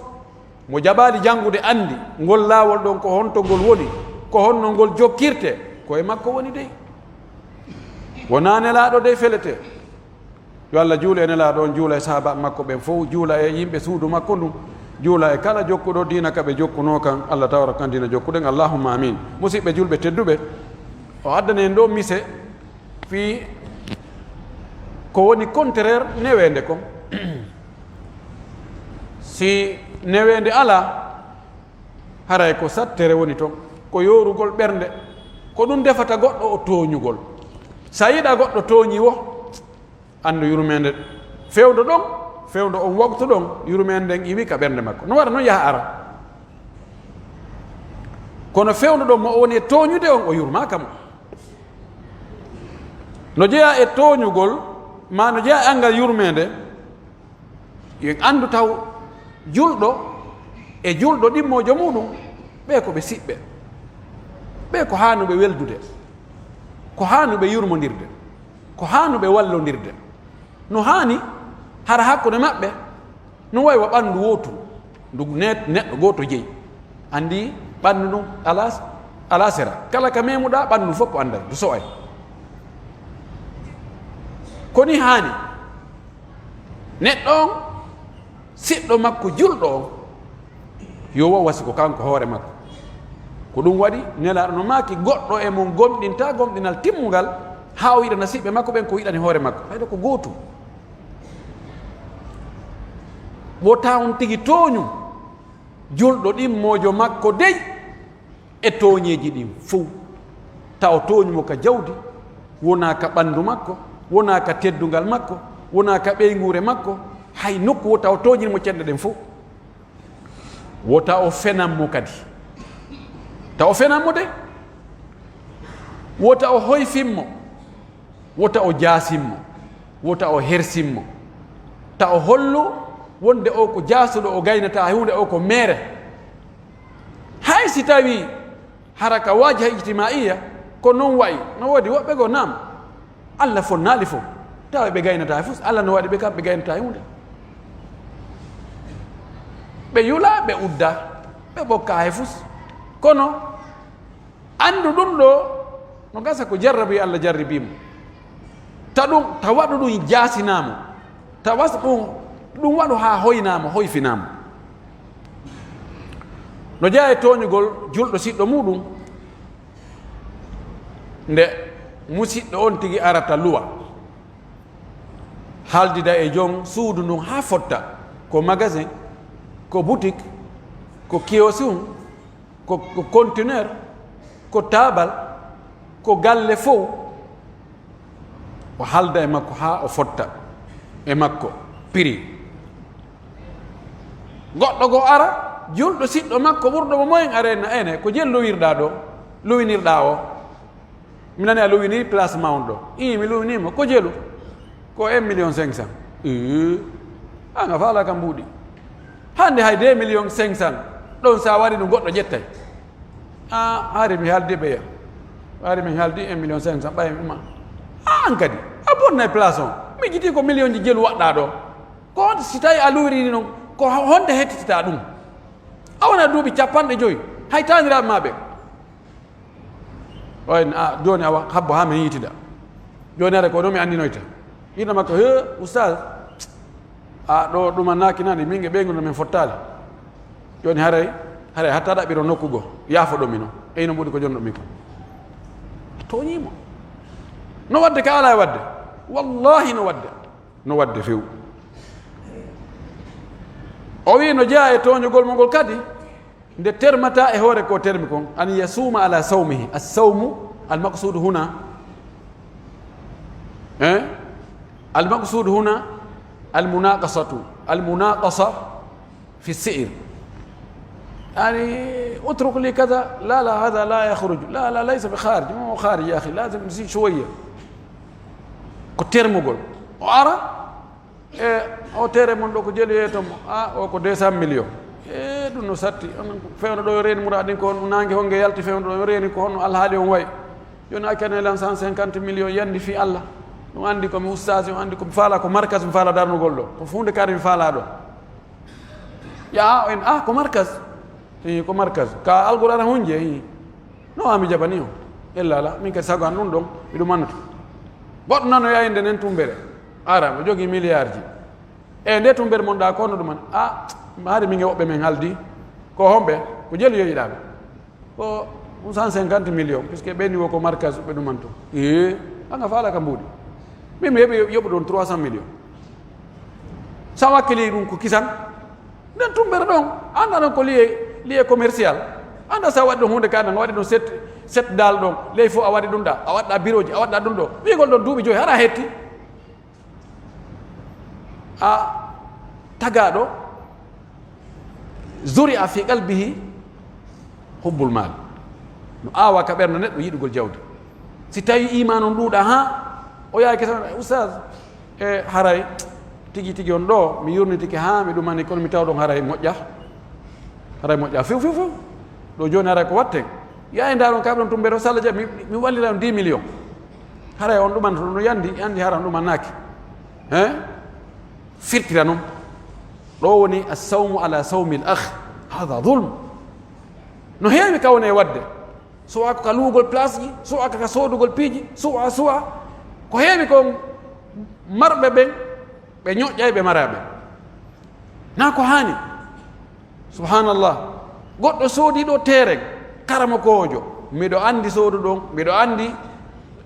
Mo jaɓaali janngude anndi ngol laawol ɗon ko honto ngol woni, ko honno ngol jokkirte, ko e makko woni dey. Wonaa Nelaaɗo dey feletee. Yo Allah juulu e Nelaaɗo on, juula e sahaabaaɓe makko ɓen fow, juula e yimɓe suudu makko ndun, juula e kala jokkuɗo diina ka ɓe jokkunoo kan, Allah tawra kan diina jokkuɗen. Allahumma amin. Musiɓɓe julɓe tedduɓe, o addani en ɗoo mise fii ko woni contraire neweende kon. Si neweende alaa, haray ko sattere woni ton, ko yoorugol ɓernde, ko ɗun defata goɗɗo o tooñugol. Si a yiɗaa goɗɗo tooñii woo, anndu yurmeende fewndo ɗon, fewndo on waqtu ɗon, yurmeende nden iwi ka ɓernde makko. No waɗa non yaha ara. Kono fewndo ɗon mo o woni e tooñude on, o yurmaaka mo. No jeyaa e tooñugol, maa no jeyaa e anngal yurmeende, yo en anndu taw julɗo e julɗo ɗimmoojo muuɗum, ɓee ko ɓe siɓɓe. Ɓee ko haanuɓe weldude, ko haanuɓe yurmondirde, ko haanuɓe wallondirde. No haani hara hakkunde maɓɓe, no wayi wa ɓanndu wootu, ndu ne-, neɗɗo gooto jeyi. Anndi ɓanndu ndun alaa, alaa sera. Kala ka meemuɗaa, ɓanndu ndun fof ko anndal, ndu so'ay. Ko nii haani. Neɗɗo on, siɗɗo makko julɗo on, yo wawasi ko kanko hoore makko. Ko ɗun waɗi Nelaaɗo no maaki, goɗɗo e mon gomɗintaa gomɗinal timmungal haa o yiɗana siɓɓe makko ɓen ko yiɗani hoore makko. Hayɗo ko gootum. Wota on tigi tooñu julɗo ɗimmoojo makko dey e tooñeeji ɗin fow. Taw tooñu mo ka jawdi, wonaa ka ɓanndu makko, wonaa ka teddungal makko, wonaa ka ɓeynguure makko, hay nokku wota o tooñin mo cenɗe ɗen fow. Wota o fenan mo kadi. Taw o fenan mo de. Wota o hoyfin mo. Wota o jaasin mo. Wota o hersin mo. Ta o hollu wonde o ko jaasuɗo, o gaynataa huunde, o ko meere. Hay si tawii hara ka waajiha ijtimaa'iya, ko non wa'i. No woodi woɓɓe goo, naam, Alla fonnaali fof. Tawa ɓe gaynataa fus, Alla no waɗi ɓe kam ɓe gaynataa huunde. Ɓe yulaa, ɓe uddaa, ɓe ɓokkaa hay fus. Kono, anndu ɗun ɗoo, no gasa ko jarrabi Alla jarribii mo. Ta ɗun, ta waɗu ɗun jaasinaa mo. Ta was ɗun, ɗun waɗu haa hoynaa mo, hoyfinaa mo. No jeyaa e tooñugol julɗo siɗɗo muuɗun, nde musiɗɗo on tigi arata luwa, haaldida e jom suudu ndun haa fotta, ko magasin, ko boutique, ko kiosque, ko, ko conteneur, ko taabal, ko galle fow, o haalda e makko haa o fotta e makko prix. Goɗɗo goo ara, julɗo siɗɗo makko ɓurɗo mo moyen ara, en, ene, ko jelu luwirɗaa ɗoo, luwinirɗaa oo? Mi nani a luwinii place maa on ɗoo. Ii, mi luwinii mo. Ko jelu? Ko un million cinq cents. Ii, an a faalaa ka mbuuɗi. Hannde hay deux millions cinq cents ɗon, si a warii ɗun goɗɗo ƴettay. Ah, hari mi haaldi ɓeya. Hari min haaldi un million cinq cents, ɓay ma. Ah, an kadi, a bonnay place on. Miijitii ko miliyonji jelu waɗɗaa ɗoo. Ko honto si tawii a luurii non, ko honde hettititaa ɗum? A wona duuɓi capanɗe jowi, hay taaniraaɓe maa ɓen. Oyen, a, jooni awa, habbo haa mi yiitida. Jooni haray ko ɗoo mi anndinoyta. Yiɗo makko, "He, Ustaaz, a, ɗoo ɗuma naaki nani, min e ɓeyngu no min fottaali." Jooni haray, haray hatta ɗaɓɓiro nokku goo, yaafo ɗoo mi non. Eyno ɓuri ko jonɗo mi kon. A tooñii mo. No waɗde ka alaa e waɗde? Wallaahi no waɗde. No waɗde few. O wi'i no jeyaa e tooñugol mo ngol kadi, nde termata e hoore ko termi kon, an yasuuma ala sawmihi. As-sawmu, al-maqsuudu huna, eh? Al-maqsuudu huna, al-munaaqasatu, al-munaaqasa fi si'ir. Yani, utruk li kaza, la, la, hada la yakhruj, la, la, laysa bi kharij, ma huwa kharij, ya akhi, lazim nzid shwayya. Ko termugol. O ara, E, o tere mon ɗoo ko jelu yeeto mo. A, o ko deux cent millions. E, ɗum no satti. Onon ko fewndo ɗoo yo reeni muraadin ko honno naange honge yalti fewndo ɗoo yo reeni ko honno alhaali on wayi. Jooni a kene lan cent cinquante millions yandi fii Allah. Ɗum andi ko mi ustaasi, on andi ko mi faala ko markas mi faala darnugol ɗoo. Ko huunde kadi mi faala ɗoo. Ya, o en, a, ko markas. Ii, ko markas. Ka Alqur'aana hunje, ii. No, a mi jabani on. Ella ala, min kadi sago an ɗum ɗon, miɗum annoto. Goɗɗo nano yayi nde nen tumbere. Ara, mo jogi milliard ji. E nde tumbere mon ɗa ko no ɗum an. A, maari min e woɓɓe men haldi. Ko homɓe, ko jelu yeyiɗaɓe. Ko cent cinquante millions, puisque ɓe ni wo ko markas ɓe ɗum an to. Ee, anga faala ka mbuuɗi. Min mi heɓi yoɓu ɗon trois cent millions. Sa wakkili ɗum ko kisan, nden tumbere ɗon, anda ɗon ko lié, lié commercial. Anda sa waɗi ɗon hunde ka, nga waɗi ɗon set, set dal ɗon, ley fof a waɗi ɗum ɗa, a waɗɗa biroji, a waɗɗa ɗum ɗo. Wiigol ɗon duuɓi joyi, hara hetti. A tagaɗo, zuri a fi qalbihi hubbul mal. No aawa ka ɓernde neɗɗo yiɗugol jawdi. Si tawi iman on ɗuuɗa ha, o yaaki tan, "Ustaz, e haray, tigi tigi on ɗo, mi yurnitike ha, mi ɗumani, kono mi tawa ɗon haray moƴƴa. Haray moƴƴa few, few, few. Ɗo joni haray ko watten. Yaay ndaron ka ɓe ɗon tumbere o salla jam, mi, mi wallira on dix millions." Haray on ɗumanto ɗon no yandi, yandi hara on ɗumanaaki. Hein? Firtira non. Ɗo woni as-sawmu ala sawmi al-akh. Hadha dhulm. No heewi ka woni e waɗde. Suwa ko ka luugol place ji, suwa ko ka soodugol piiji, suwa, suwa. Ko heewi kon marɓe ɓen, ɓe ñoƴƴay ɓe mara ɓen. Na ko haani. Subhanallah. Goɗɗo soodi ɗo terrain, karamokoojo. Miɗo andi soodu ɗon, miɗo andi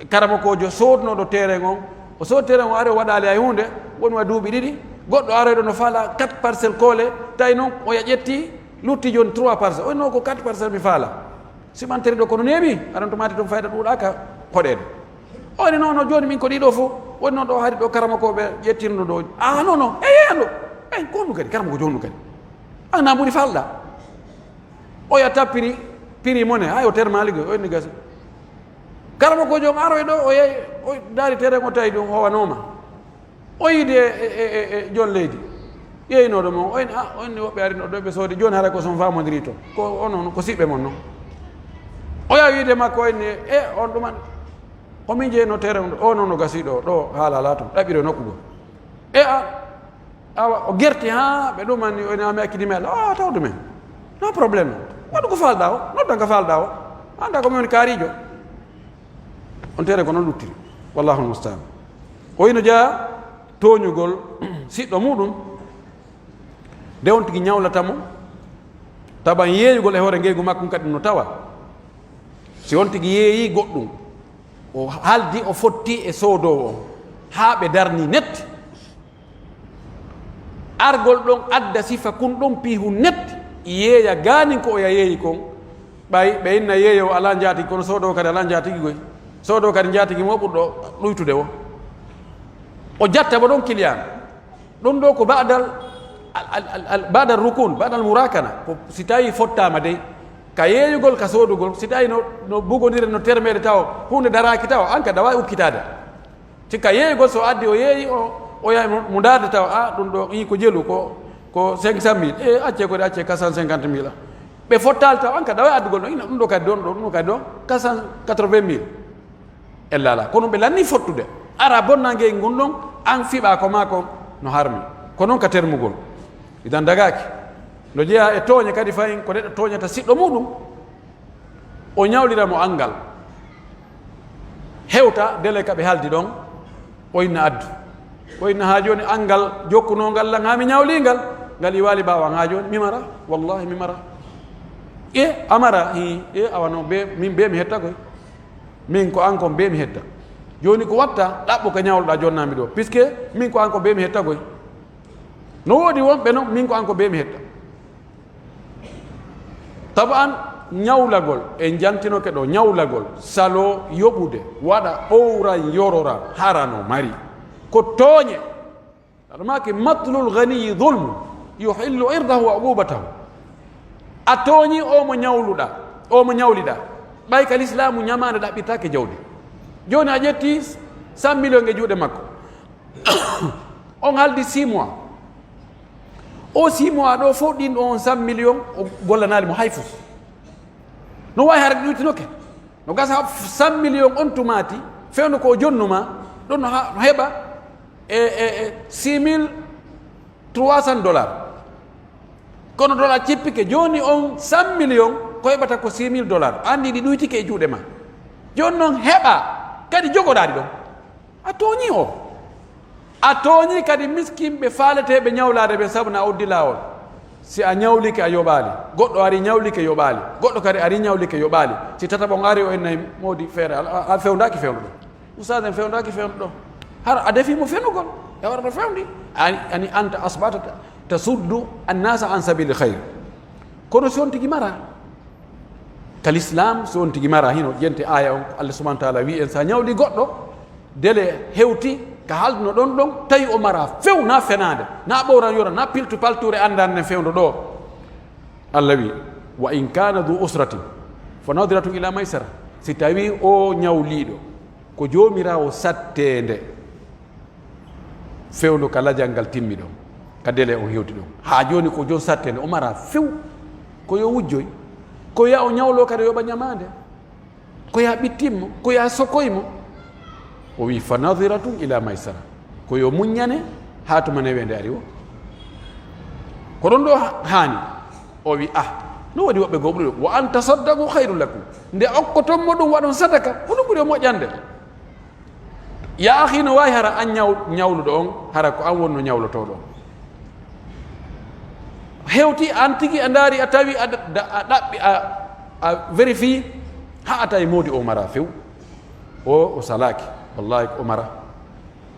karamokoojo soodnoɗo terrain on. O soodi terrain on, ari o waɗaali hay huunde, woni wa duuɓi ɗiɗi. Goɗɗo aroyɗo no faala quatre parcelles koole, tawi non oya ƴetti, lutti jooni trois parcelles. O no ko quatre parcelles mi faala. Simantere ɗo kono neeɓi, aɗa on to maati ton fayda ɗuuɗa ka hoɗeede. O woni non, non, jooni min ko ɗiɗo fof, woni non ɗo hari ɗo karamokooɓe ƴettirno ɗo. Ah, non, non, e yeeyano. Eh, ko honɗum kadi, karamoko jooni ɗum kadi. An na mbuɗi falɗa. Oya tappiri, piri mone, hay o termali go, o inni gasi. Karamoko joom aroy ɗo, o yeey, o daari tere ngo tawi ɗum howanooma. O yiide e, e, e, e jon leydi. Yeeynooɗo mo, o inni, ah, o inni woɓɓe arino ɗo, ɓe soodi, jooni hara ko son faamondiri to. Ko onon, ko siɓɓe mon non. O yawi wiide makko, o inni, e, on ɗuman, ko min jeyno tere on, o non no gasi ɗo, ɗo haala laato, ɗaɓɓiro nokku goo. E a, awa, o gerti haa ɓe ɗumani, o inni, a mi akkidi mi Allah, ah, tawdu men. No problème. Waɗu ko faalɗa o, noddan ko faalɗa o. Anda ko min woni kaarijo. On tere ko non luttiri. Wallahu musta'an. O ino jeyaa tooñugol siɗɗo muɗum, nde on tigi ñawlata mo, taban yeeyugol e hoore ngeygu makko kadi no tawa. Si on tigi yeeyi goɗɗum, o haldi, o fotti e soodoowo on, haa ɓe darni net, argol ɗon adda sifa kun ɗon piihu net, yeeya gaanin ko oya yeeyi kon, ɓay ɓe inna yeeyo alaa njaatigi, kono soodoowo kadi alaa njaatigi goy. Soodoowo kadi njaatigi mo ɓurɗo ɗuytude o. O jatta mo ɗon kiliyan. Ɗum ɗo ko ba'dal, al, al, al, al, ba'dal rukun, ba'dal murakana. Ko si tawi fottaama dey, ka yeeyugol, ka soodugol, si tawi no, no bugondire, no termeede taw, huunde daraaki taw, an ka dawaa ukkitaade. Sikka yeeyugol, so addi o yeeyi, o, o yahi mo, mo ndaarde tawa, a, ɗum ɗo, ii, ko jelu, ko, ko cinq cent mille. E, accee ko de, accee quatre cent cinquante mille. Ɓe fottaali tawa, an ka ɗawa e addugol ɗo, ina ɗum ɗo kadi ɗon, ɗo, ɗum ɗo kadi ɗon, quatre cent quatre-vingt mille. Ella ala. Kono ɓe lanni fottude. Ara bonnangel ngun ɗon, An fiɓaa ko maa kon no harmi. Ko non ka termugol. Idan dagaaki. No jeyaa e tooñe kadi fayin, ko neɗɗo tooñata siɗɗo muuɗum, o ñawlira mo anngal. Hewta dele ka ɓe haaldi ɗon, o inna addu. O inna haa jooni anngal jokkunoo ngal lan haa mi ñawlii ngal, ngal iwaali ɓaawo an haa jooni, mi mara, wallahi mi mara. E a mara, hii, e awa non, be, min be mi hetta koy. Min ko an kon be mi hetta. Jooni ko watta, ɗaɓɓu ka ñawluɗaa jonnaami ɗoo, puisque min ko an kon be mi hetta koy. No woodi wonɓe non, min ko an kon be mi hetta. Taban ñawlagol, en jantinoke ɗoo, ñawlagol, saloo yoɓude, waɗa ɓowran yororan, hara no mari. Ko tooñe. Aɗa maaki, "Matlul ghaniyi dhulmun, yuhillu irdahu wa uqubatahu." A tooñi oo mo ñawluɗaa, oo mo ñawliɗaa. Ɓay ka lislaamu ñamaande ɗaɓɓitaake jawdi. Jooni a ƴetti cent millions e juuɗe makko. On haldi six mois. O six mois ɗoo fow ɗin ɗon cent millions o gollanaali mo hay fus. No waawi hara ɗi ɗuytinoke. No gasa cent millions on tumaati, fewndo ko o jonnu maa, ɗon no ha-, no heɓa e, e, e six mille trois cents dollars. Kono dollar cippike, jooni on cent millions, ko heɓata ko six mille dollars. Anndi ɗi ɗuytike e juuɗe maa. Jooni non heɓa, kadi jogoɗaa ɗi ɗon. A tooñii o. A tooñii kadi miskinɓe faaleteeɓe ñawlaade ɓen, sabu na a uddi laawol. Si a ñawlike, a yoɓaali. Goɗɗo ari ñawlike, yoɓaali. Goɗɗo kadi ari ñawlike, yoɓaali. Si tataɓo on ari, o innay moodi feere, a, a, a fewndaaki fewndo ɗo. Ustaas, en fewndaaki fewndo ɗo. Hara a defii mo fenugol. E wara no fewndi. Ani, ani anta asbata ta-, tasuddu annasa an sabili khayr. Kono si on tigi mara, ka lislaam, si on tigi mara, hino jenti aaya on, ko Allah subhanahu wa ta'ala wi'i en, si a ñawli goɗɗo, dele hewti, ka halduno ɗon ɗon, tawi o mara few, na fenaande, na ɓowran yora, na piltu paltuure anndan nden fewndo ɗo. Allah wi'i, "Wa in kana dhu usratin, fa nadhiratun ila maysara." Si tawi o ñawliiɗo, ko joomiraawo satteende, fewndo ka lajal ngal timmi ɗon, ka dele on hewti ɗon. Haa jooni ko jon satteende, o mara few. Ko yo wujjoy. Ko ya o ñawlo kadi yoɓa ñamaande. Ko ya ɓittin mo. Ko ya sokoy mo. O wi'i, "Fa nadhiratun ila maysara." Ko yo muññane haa tuma neweende ari o. Ko ɗon ɗo ha-, haani. O wi'i, "Ah, no woodi woɓɓe goo ɓuri ɗum. Wa an tasaddaqu khayrun lakum." Nde okkoton mo ɗum waɗon sadaka, ko ɗum ɓuri o moƴƴande. Yaa akhi, no waawi hara an ñaw-, ñawluɗo on, hara ko an wonno ñawlotooɗo on. Hewti an tigi a ndaari, a tawi, a da-, a ɗaɓɓi, a, a vérifié, haa a tawi moodi o mara few. O, o salaaki. Wallahi ko o mara.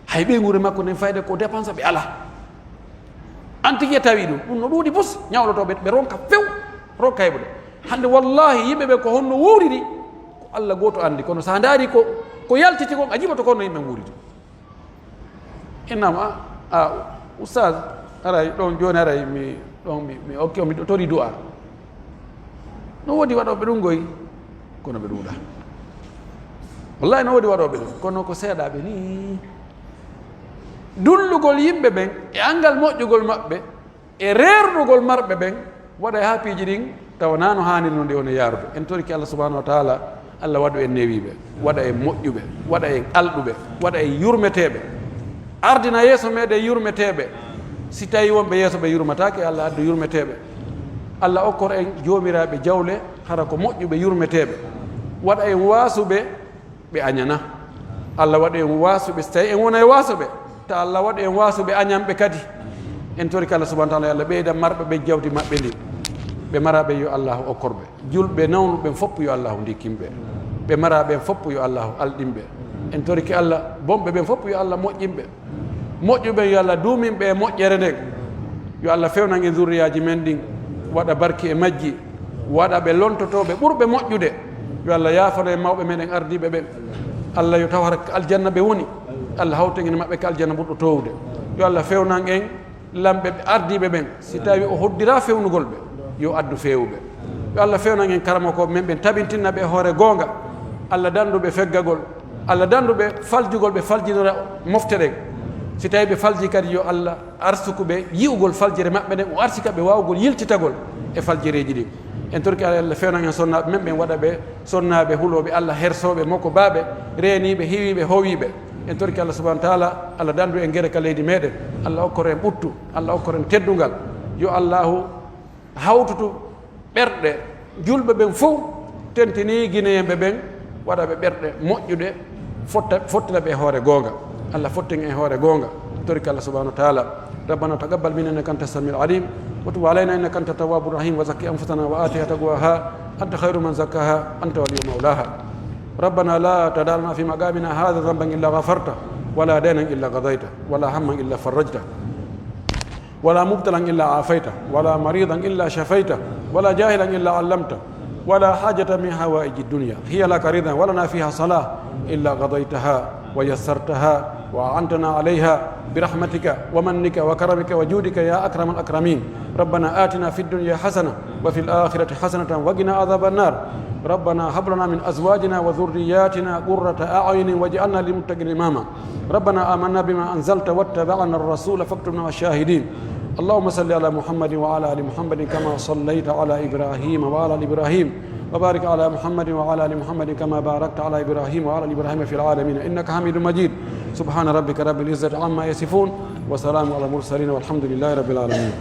Hay ɓeynguure makko nden fayde ko dépense ɓe alaa. An tigi a tawi ɗum. Ɗum no ɗuuɗi bus, ñawlotooɓe ɓe ronka few, ronka heɓude. Hannde wallahi yimɓe ɓe ko honno wuuriri, ko Allah gooto anndi. Kono so a ndaari ko, ko yaltiti kon, a jiɓoto ko honno yimɓe wuuriri. Innama, a, a, ustaz, aray ɗon jooni aray mi, ɗon mi, mi okki on, miɗo tori du'a. No woodi waɗooɓe ɗum goy, kono ɓe ɗuuɗa. Wallahi no woodi waɗooɓe ɗum, kono ko seeɗaaɓe ni. Dullugol yimɓe ɓen e anngal moƴƴugol maɓɓe, e reernugol marɓe ɓen, waɗay haa piiji ɗin tawa naa no haaniri no ndi woni yaarude. En torike Allah subhanahu wa ta'ala, Allah waɗu en newiiɓe, waɗa en moƴƴuɓe, waɗa en alɗuɓe, waɗa en yurmeteeɓe. Ardina yeeso meɗen yurmeteeɓe. Si tawi wonɓe yeeso ɓe yurmataake, Allah addu yurmeteeɓe. Allah okkor en joomiraaɓe jawle, hara ko moƴƴuɓe yurmeteeɓe. Waɗa en waasuɓe ɓe añana. Allah waɗu en waasuɓe, si tawi en wonay waasuɓe, ta Allah waɗu en waasuɓe añanɓe kadi. En torike Allah subhanahu wa ta'ala, yo Allah ɓeyda marɓe ɓe jawdi maɓɓe ndin. Ɓe maraaɓe yo Allah okkorɓe. Julɓe nawnuɓe ɓen fof yo Allah ndikkinɓe. Ɓe maraaɓe ɓen fof yo Allah alɗinɓe. En torike Allah, bonɓe ɓen fof yo Allah moƴƴinɓe. Moƴƴuɓe yo Allah duumin ɓe e moƴƴere nden. Yo Allah fewnan en zurriyaaji men ɗin, waɗa barki e majji, waɗa ɓe lontotooɓe ɓurɓe moƴƴude. Yo Allah yaafano en mawɓe meɗen ardiiɓe ɓen. Allah yo taw hara ka aljanna ɓe woni. Allah hawtan en maɓɓe ka aljanna ɓurɗo toowude. Yo Allah fewnan en lamɓe ɓe ardiiɓe ɓen. Si tawi o hoddiraa fewnugol ɓe, yo addu feewuɓe. Yo Allah fewnan en karamokooɓe men ɓen, tabintinna ɓe e hoore goonga. Allah dandu ɓe feggagol. Allah dandu ɓe faljugol, ɓe faljinora mofte ɗen. Si tawi ɓe falji kadi, yo Allah arsuku ɓe yi'ugol faljere maɓɓe nden, o arsika ɓe waawugol yiltitagol e faljereeji ɗin. En torike Allah, Allah fewnan en sonnaaɓe men ɓen, waɗa ɓe sonnaaɓe hulooɓe Allah, hersooɓe, mokobaaɓe, reeniiɓe, hiwiiɓe, howiiɓe. En torike Allah subhanahu wa ta'ala, Allah dandu en gere ka leydi meɗen, Allah okkor en ɓuttu, Allah okkor en teddungal. Yo Allahu hawtutu ɓerɗe julɓe ɓen fow, tentini Gineyenɓe ɓen, waɗa ɓe ɓerɗe moƴƴuɗe, fotta-, fottina ɓe e hoore goonga. Allah fottin en e hoore goonga. Torike Allah subhanahu wa ta'ala. ربنا تقبل منا إنك أنت السميع العليم، وتب علينا إنك أنت التواب الرحيم، وزكي أنفسنا وآتها تقواها، أنت خير من زكاها، أنت ولي مولاها. ربنا لا تدع لنا في مقامنا هذا ذنبا إلا غفرته، ولا دينا إلا قضيته، ولا هما إلا فرجته، ولا مبتلا إلا عافيته، ولا مريضا إلا شفيته، ولا جاهلا إلا علمته، ولا حاجة من حوائج الدنيا هي لك رضا ولنا فيها صلاح إلا قضيتها ويسرتها وأعنتنا عليها برحمتك ومنك وكرمك وجودك يا أكرم الأكرمين. ربنا آتنا في الدنيا حسنة وفي الآخرة حسنة وقنا عذاب النار. ربنا هب لنا من أزواجنا وذرياتنا قرة أعين واجعلنا للمتقين إماما. ربنا آمنا بما أنزلت واتبعنا الرسول فاكتبنا مع الشاهدين. اللهم صل على محمد وعلى آل محمد كما صليت على إبراهيم وعلى آل إبراهيم، وبارك على محمد وعلى آل محمد كما باركت على إبراهيم وعلى آل إبراهيم في العالمين إنك حميد مجيد. سبحان ربك رب العزة عما يصفون، وسلام على المرسلين، والحمد لله رب العالمين.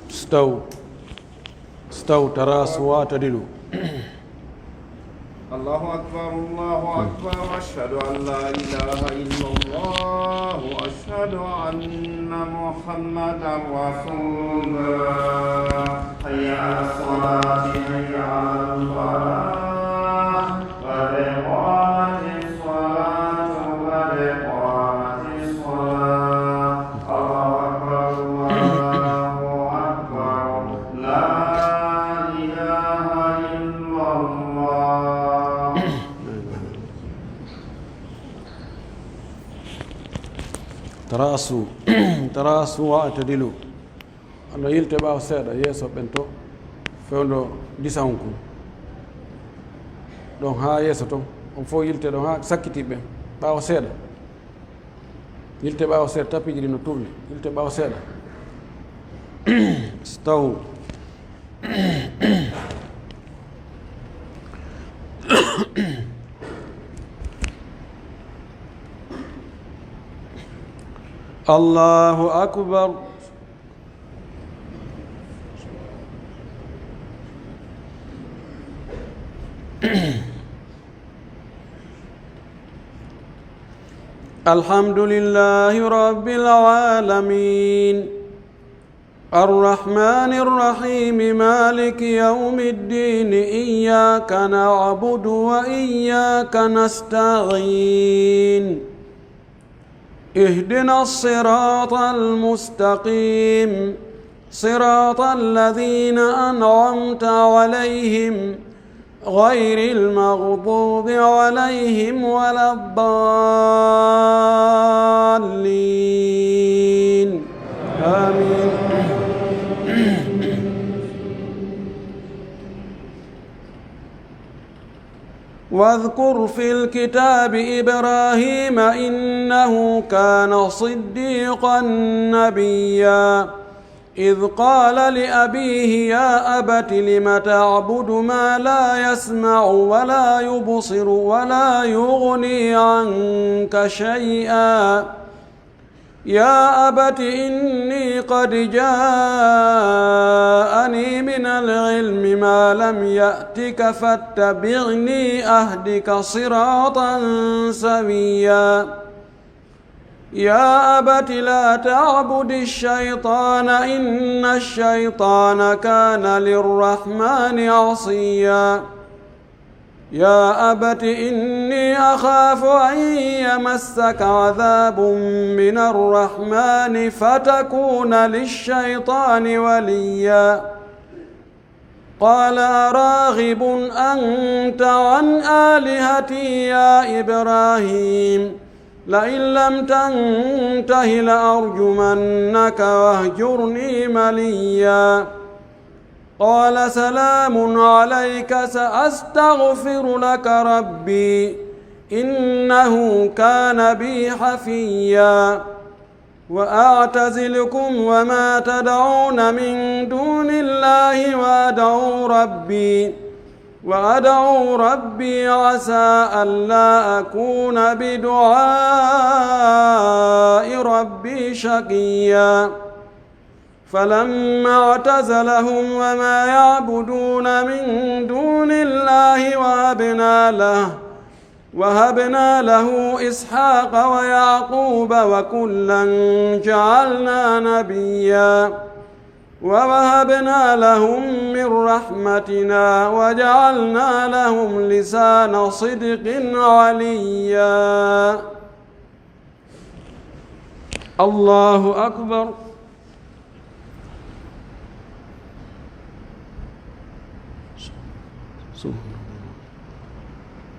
استووا. استووا، تراصوا واعتدلوا. الله أكبر، الله أكبر، أشهد أن لا إله إلا الله، أشهد أن محمدا رسول الله. حي على الصلاة، حي على الفلاح، قد قامت الصلاة، قد قامت الصلاة. الله أكبر، الله أكبر. لا إله إلا الله. تراصوا، تراصوا واعتدلوا. Ando yilte ɓaawo seeɗa, yeeso ɓen to, fewndo disan kun. Ɗon haa yeeso ton, on fow yilte ɗon haa sakkiti ɓen, ɓaawo seeɗa. Yilte ɓaawo seeɗa, tapiji ɗin no turni. Yilte ɓaawo seeɗa. Staw. Allahu akbar. الحمد لله رب العالمين. الرحمن الرحيم. مالك يوم الدين. إياك نعبد وإياك نستعين. اهدنا الصراط المستقيم. صراط الذين أنعمت عليهم غير المغضوب عليهم ولا الضالين. آمين. واذكر في الكتاب إبراهيم إنه كان صديقا نبيا. إذ قال لأبيه يا أبت لم تعبد ما لا يسمع ولا يبصر ولا يغني عنك شيئا. يا أبت إني قد جاءني من العلم ما لم يأتك فاتبعني أهدك صراطا سويا. يا أبت لا تعبد الشيطان إن الشيطان كان للرحمن عصيا. يا أبت إني أخاف أن يمسك عذاب من الرحمن فتكون للشيطان وليا. قال أراغب أنت عن آلهتي يا إبراهيم لئن لم تنته لأرجمنك واهجرني مليا. قال سلام عليك سأستغفر لك ربي إنه كان بي حفيا. وأعتزلكم وما تدعون من دون الله وأدعو ربي وأدعو ربي عسى ألا أكون بدعاء ربي شقيا. فلما اعتزلهم وما يعبدون من دون الله وهبنا له، وهبنا له إسحاق ويعقوب وكلا جعلنا نبيا، ووهبنا لهم من رحمتنا وجعلنا لهم لسان صدق عليا. الله أكبر.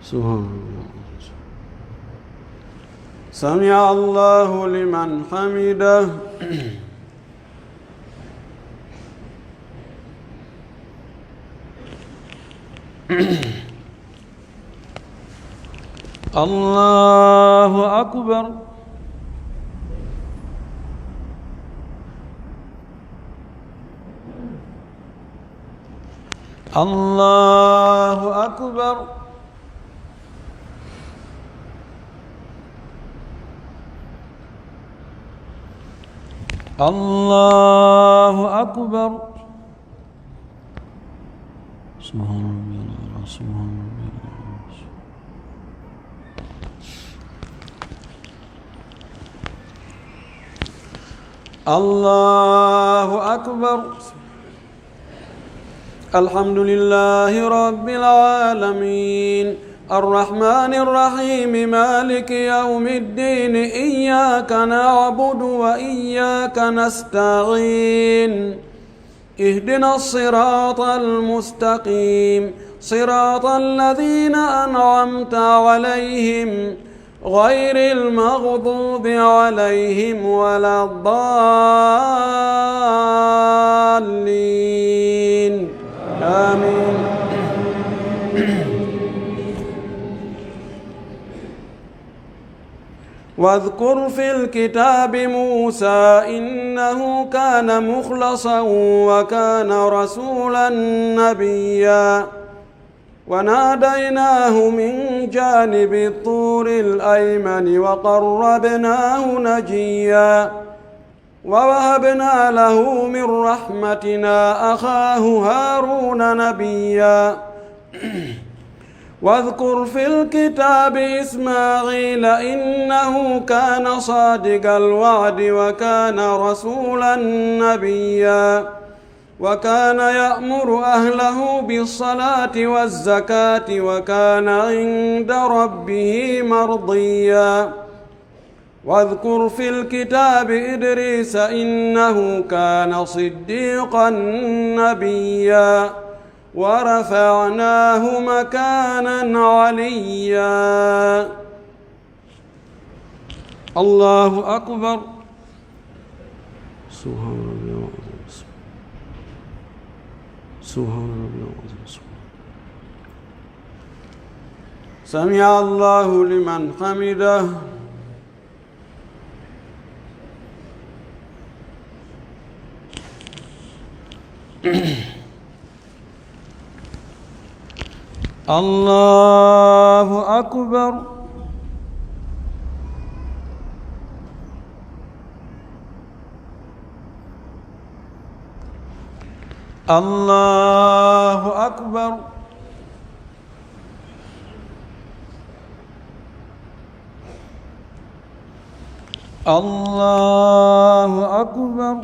سبحان الله. سمع الله لمن حمده. الله أكبر. الله أكبر. الله أكبر. سبحان ربي الأعلى، سبحان ربي الأعلى. الله أكبر. الحمد لله رب العالمين. الرحمن الرحيم. مالك يوم الدين. إياك نعبد وإياك نستعين. اهدنا الصراط المستقيم، صراط الذين أنعمت عليهم، غير المغضوب عليهم ولا الضالين. آمين. واذكر في الكتاب موسى إنه كان مخلصا وكان رسولا نبيا. وناديناه من جانب الطور الأيمن وقربناه نجيا. ووهبنا له من رحمتنا أخاه هارون نبيا. واذكر في الكتاب إسماعيل إنه كان صادق الوعد وكان رسولا نبيا. وكان يأمر أهله بالصلاة والزكاة وكان عند ربه مرضيا. واذكر في الكتاب إدريس إنه كان صديقا نبيا. ورفعناه مكانا عليا. الله أكبر. سبحان ربي العظيم. سبحان ربي العظيم. سمع الله لمن حمده. الله أكبر. الله أكبر. الله أكبر.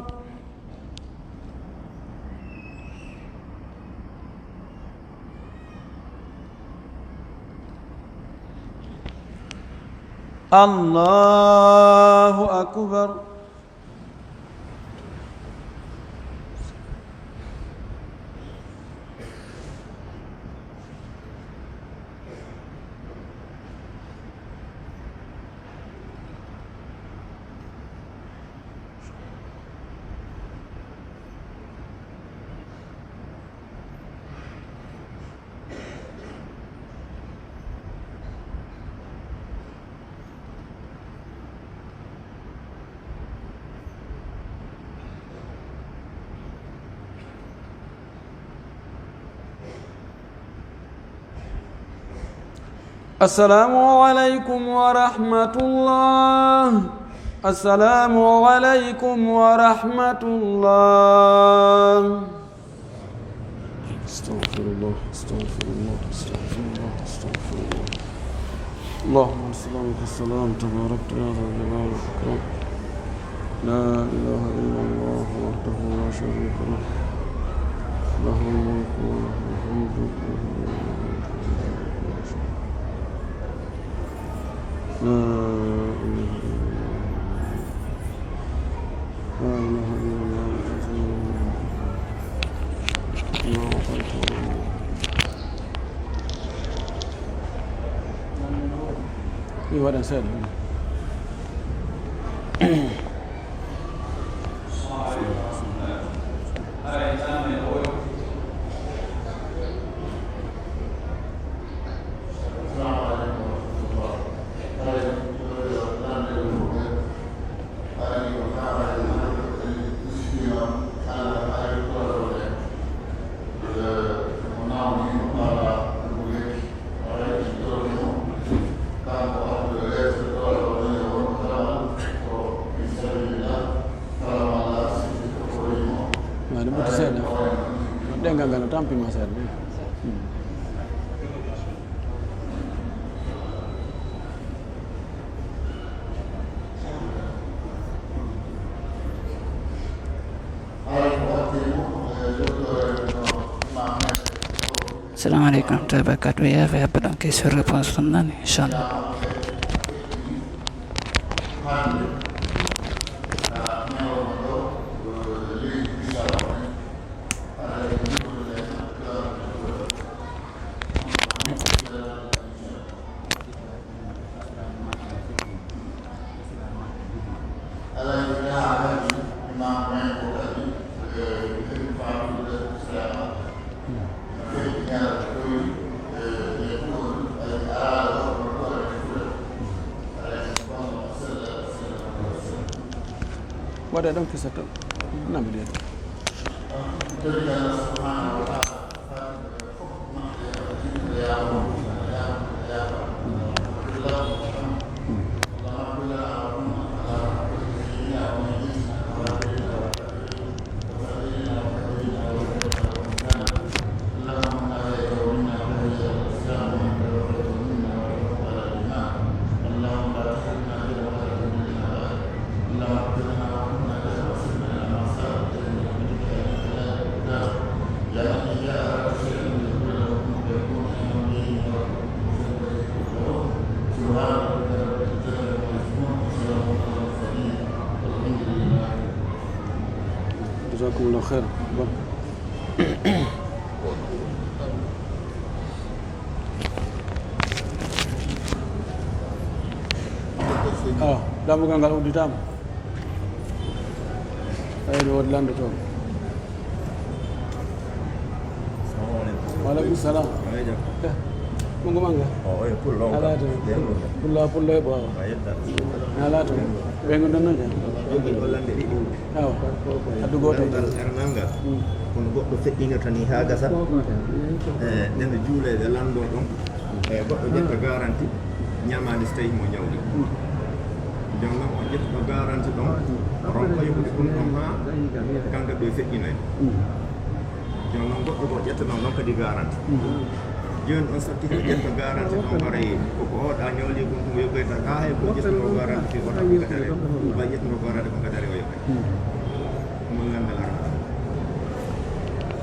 الله أكبر. السلام عليكم ورحمة الله. السلام عليكم ورحمة الله. أستغفر الله، أستغفر الله، أستغفر الله، أستغفر الله. اللهم أنت السلام ومنك السلام، تباركت يا ذا الجلال والإكرام. لا إله إلا الله وحده لا شريك له، له الملك وله الحمد وهو على كل شيء. لا إله إلا الله. لا إله إلا الله. الله أكبر. Ɗum waɗan seeɗa. Maa ɗum ɓutti seeɗa. Ɗengal ngal no tampi ma seeɗa. Assalamu alaikum warahmatullahi wabarakatuh. Yaa fay habba ɗon question réponse ɗon nan, inchallah. Waɗa ɗon kisa to. Nami ɗen. Jazakumullahu khairan. Bon. Awa, dammugal ngal udditaama. Tawi no woodi lanndotooɗo. Wa alaikum salam. Eh, mungu manga. Ala to. Pulla, pulla e ɓaawa. Ala to. Ɓe ngon ɗon non jam. Awa. Addu gooto e jam. Kono goɗɗo feƴƴinirta ni haa gasa. Eh, nden juulee ɓe lanndoo ɗon. Eh, goɗɗo ƴetta garanti, ñamaande so tawii mo ñawli. Jooni non, on ƴettuɗo garanti ɗon, ronka yoɓude ɗum ɗon haa ganga ɓe feƴƴinoy. Jooni non, goɗɗo goo ƴetta ɗon, ɗon kadi garanti. Jooni on satti ko ƴetta garanti ɗon, haray ko ko oɗa ñawli kon ɗum yoɓoyta, kaa hay ko ƴettuɗo garanti fii oɗa ko gadare, ko ƴettuɗo garanti ko gadare o yoɓay. Mo lanndal arata.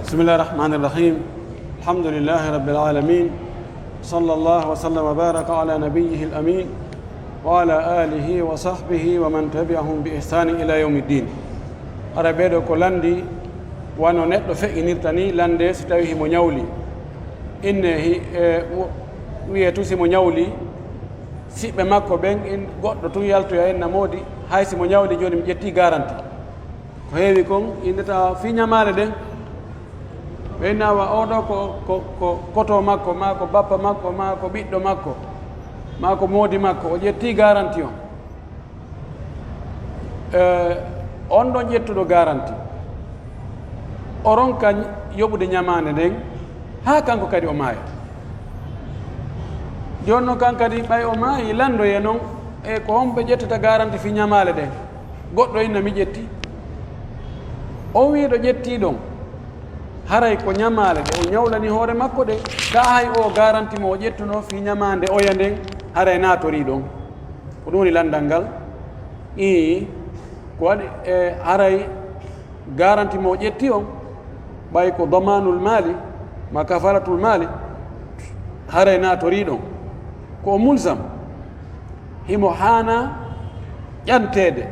بسم الله الرحمن الرحيم. الحمد لله رب العالمين. صلى الله وسلم وبارك على نبيه الأمين وعلى آله وصحبه ومن تبعهم بإحسان إلى يوم الدين. Hara ɓee ɗoo ko lanndii wano neɗɗo feƴƴinirta nii lanndee si tawii himo ñawli. Inne hi-, e, wo-, wi'ee tun si mo ñawli, siɓɓe makko ɓen, in goɗɗo tun yaltoya en na moodi, hay si mo ñawli jooni mi ƴettii garanti. Ko heewi kon, innde tawa fii ñamaale ɗen, ɓe inna wa oo ɗoo ko, ko, ko koto makko, maa ko bappa makko, maa ko ɓiɗɗo makko, maa ko moodi makko, o ƴettii garanti on. Eh, on ɗon ƴettuɗo garanti, o ronka yoɓude ñamaande nden, haa kanko kadi o maaya. Jooni non kan kadi, ɓay o maayi, lanndoyee non, e ko homɓe ƴettata garanti fii ñamaale ɗen? Goɗɗo inna mi ƴetti. On wi'uɗo ƴettii ɗon, haray ko ñamaale ɗe o ñawlani hoore makko ɗe, kaa hay oo garanti mo o ƴettunoo fii ñamaande oya nden, haray naatorii ɗon. Ko ɗun woni lanndal ngal. Ii, ko waɗi, e, haray garanti mo o ƴetti on, ɓay ko damaanul maali, ma kafalatul maali, haray naatorii ɗon. Ko o mulsam, himo haana ƴanteede.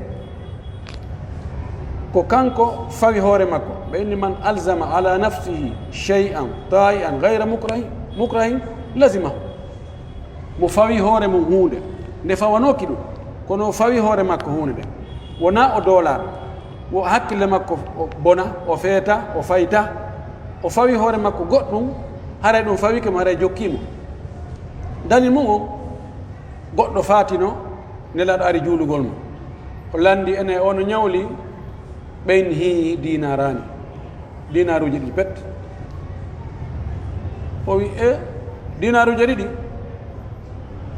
Ko kanko fawi hoore makko. Ɓe inni, "Man alzama ala nafsihi shay'an ta'ian ghayra mukrahi-, mukrahin, lazimahu." Mo fawi hoore mun huunde, nde fawanooki ɗun, kono o fawi hoore makko huunde nden. Wonaa o doolaaɗo, wo hakkille makko o bona, o feeta, o fayta, o fawi hoore makko goɗɗun, haray ɗun fawike mo, haray jokkii mo. Dalil mun on, goɗɗo faatino, Nelaaɗo ari juulugol mo. O lanndii, ene, o no ñawli, ɓen hii diinaaraani. Diinaaruuji ɗiɗi pet. O wi, "E, diinaaruuji ɗiɗi?"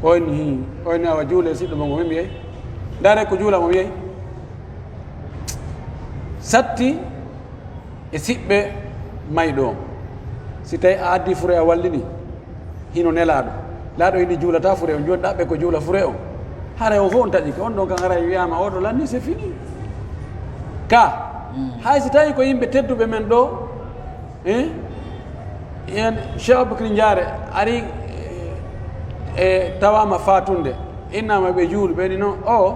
O inni, "Hii." O inni, "Awa, juulee siɗɗo mo ngo min mi yi'ay. Ndaaree ko juulaa mo mi yi'ay." Satti e siɓɓe mayɗo on. Si tawii a addii fure a wallini, hino nelaaɗo. Nelaaɗo inni juulataa fure on, jooni ɗaɓɓe ko juula fure on. Haray on fof on taƴike, on ɗon kan haray wi'aama, "Oo ɗoo lanni, c'est fini." Ka, hay si tawii ko yimɓe tedduɓe men ɗoo, eh, en Cheikh Aboubacry Ndiare ari, eh, e tawaama faatunde, innaama ɓe juulu, ɓe ni non, o,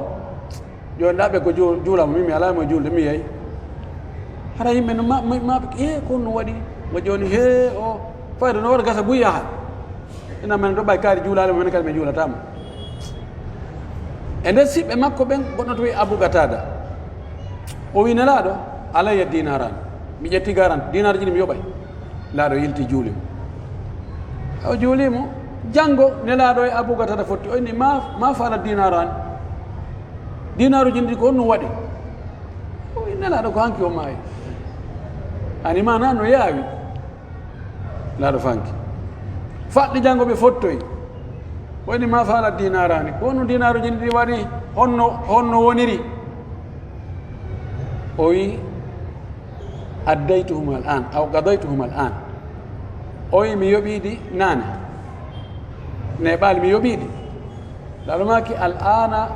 Jooni ɗaɓɓe ko ju-, juula mo, min mi alaa mo juulde, mi yehi. Hara yimɓe no ma-, ma-, ma-, "Ee, ko honno waɗi?" Mo jooni, "Hee, o, fayda no waɗa gasa buy yaha." Ina men ɗo ɓay kaari juulaali mo, men kadi ɓe juulataa mo. E nder siɓɓe makko ɓen, goɗɗo to wi'i Abu Qatada. O wi'i, "Nelaaɗo, alayya dinaran. Mi ƴetti garanti, dinaar jini mi yoɓay." Nelaaɗo yilti juuli mo. O juuli mo, janngo Nelaaɗo e Abu Qatada fotti, o inni, "Ma, ma fa'ala dinaran?" Diinaaruuji ɗin ko honno waɗi? O wi'i, "Nelaaɗo ko hanki o maayi." Ani maanaa no yaawi. Nelaaɗo fanki. Faɗɗi janngo ɓe fottoyi. O wi'i, "Ma fa'ala diinaaraani? Ko honno diinaaruuji ɗin waɗi? Honno, honno woniri?" O wi'i, "Addaytuhum al-aan, aw qadaytuhum al-aan." O wi'i, "Mi yoɓii ɗi naane. Neeɓaali, mi yoɓii ɗi." Nelaaɗo maaki, "Al-aana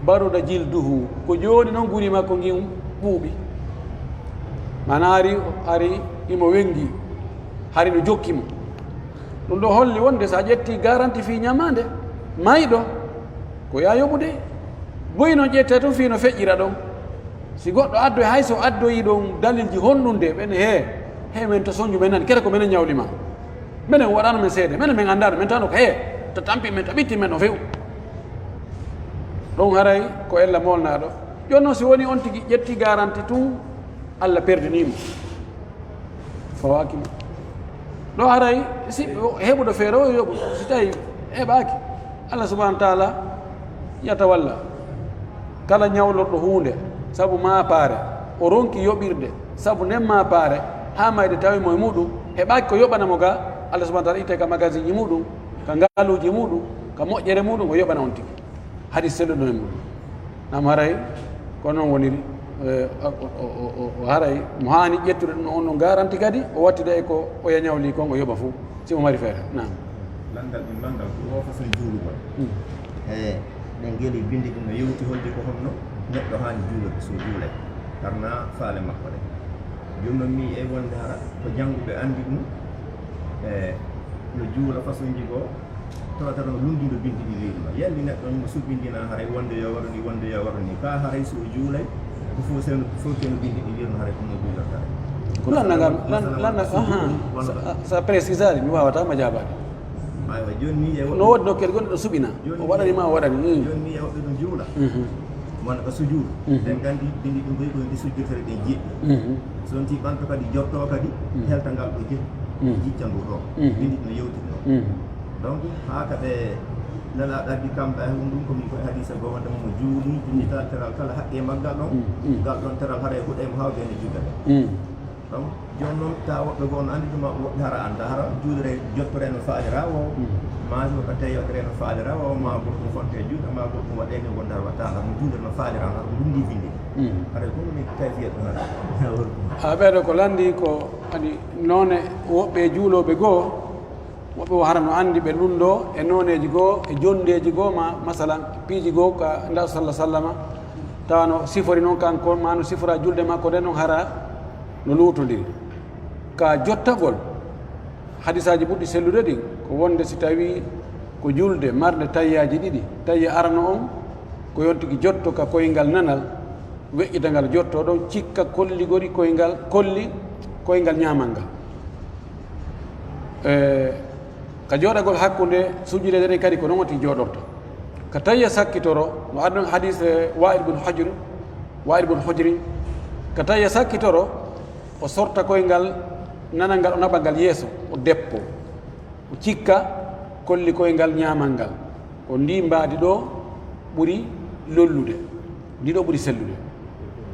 baruda jilduhu." Ko jooni non guri makko ngin ɓuuɓi. Maanaa hari, hari himo wengi, hari no jokki mo. Ɗun ɗoo holli wonde si a ƴettii garanti fii ñamaande, mayɗo, ko yaa yoɓude. Buy no ƴettee tun fii no feƴƴira ɗon. Si goɗɗo addoyi, hay so addoyii ɗon dalilji honɗun de, ɓen, "Hee, hee, men to sonju men nani, kere ko menen ñawli ma. Menen waɗano men seede, menen men anndaano, men tawno ko hee, to tampi men, to ɓitti men o few." Ɗon haray ko ella moolnaaɗo. Jooni non si woni on tigi ƴetti garanti tun, Alla perdinii mo. Fawaaki mo. Ɗo haray, si heɓuɗo feere o yoɓu, si tawi heɓaaki, Allah subhanahu wa ta'ala yatawalla. Kala ñawlorɗo huunde sabu maapaare, o ronki yoɓirde sabu nden maapaare, haa mayde tawi mo e muɗum, heɓaaki ko yoɓana mo ga, Allah subhanahu wa ta'ala ittay ka magasinji muɗum, ka ngaaluuji muɗum, ka moƴƴere muɗum, o yoɓana on tigi. Hadis selluɗo e muɗum. Nam haray ko non woniri, eh, o, o, o, o, o haray mo haani ƴettude ɗum on, on garanti kadi, o wattida e ko oya ñawli kon, o yoɓa fof, si o mari feere. Naam. Lanndal ɗimmal ngal ko o façon juulugol. Hmm. E ɗen ngeli binndi ɗum no yewti holde ko honno neɗɗo haani juulude so juulay, karna faale makko ɗen. Jooni non mi e wonde hara ko jannguɓe anndi ɗum, e no juula façon ji goo, Tawa tan no lunndii no binndi ɗin wiiri non. Yandi neɗɗo no suɓindina haray wonde yo waɗu ni, wonde yo waɗu ni. Ka haray so o juulay, ko fof seno, fof seno binndi ɗin wiiri non haray ko mo juulata. Ko lanndagol, lan-, masalan, lan-, wonde aha. Sujuudu, wonde sa, sa précisari, mi waawataa ma jaabaade. Aywa, jooni ni e woɓɓe no woodi nokkeeli gonɗe ɗo suɓina. Jooni o waɗani ma, o waɗani. Mm. Jooni ni e woɓɓe no juula. Mhm. Wona ka sujuudu. Mhm. Ɗen nganndi binndi ɗin koy ko ɗi sujjotere ɗen jeɗɗi. Mhm. So wonti ɓanto kadi jottoo kadi, mhm, helta ngal ɗo jeyi. Mhm. Jicca ndu ɗo. Mhm. Binndi ɗin no yewtiri ɗo. Mhm. Donc, haa ka ɓe Nelaaɗo addi kamɓe, hay ɗum ko min ko e hadiisa goo, wonde mo juuli, juulirta teral kala haqqee maggal ɗon, mm, mm, ngal ɗon teral haray huɗay mo haa o gayna juulde ɗen. Mm. Donc, jooni non, tawa woɓɓe goo no anndi ɗum, woɓɓe hara anndaa, hara juuliree, jottoree no faaliraa woo, mm, maa so ka tawi waɗiree no faaliraa woo, maa goɗɗum fonte juuɗe, maa goɗɗum waɗee ni wonde hara waɗtaa, hara mo juuliree no faaliraa, hara ko ɗum ndi binndi. Mm. Haray ko ɗum ni kayfiyat ɗum hara. A ɓeeɗo ko lanndii ko adi noone woɓɓe juulooɓe goo, woɓɓe o hara no anndi ɓe lunndoo e nooneeji goo, e jonndeeji goo, ma, masalan, piiji goo ka nda salla sallama, tawa no sifori non kanko, ma no sifora julde makko nden non hara no luutondiri. Ka jottagol, hadisaaji ɓurɗi sellude ɗin, ko wonde si tawii ko julde marnde tayyaaji ɗiɗi, tayya arano on, ko yo on tigi jotto ka koyngal nanal, weƴƴita ngal jottoo ɗon, cikka kolligori koyngal, kolli koyngal ñaamal ngal. E, ka jooɗagol hakkunde sujudeeje ɗen kadi ko non o tigi jooɗorta. Ka tayya sakkitoro, no addan hadis, e, Wa'il bun Hujr, Wa'il bun Hujrin, ka tayya sakkitoro, o sorta koyngal nanal ngal, o naɓa ngal yeeso, o deppo. O cikka kolli koyngal ñaamal ngal. Ko ndi mbaadi ɗoo ɓuri lollude. Ndi ɗoo ɓuri sellude.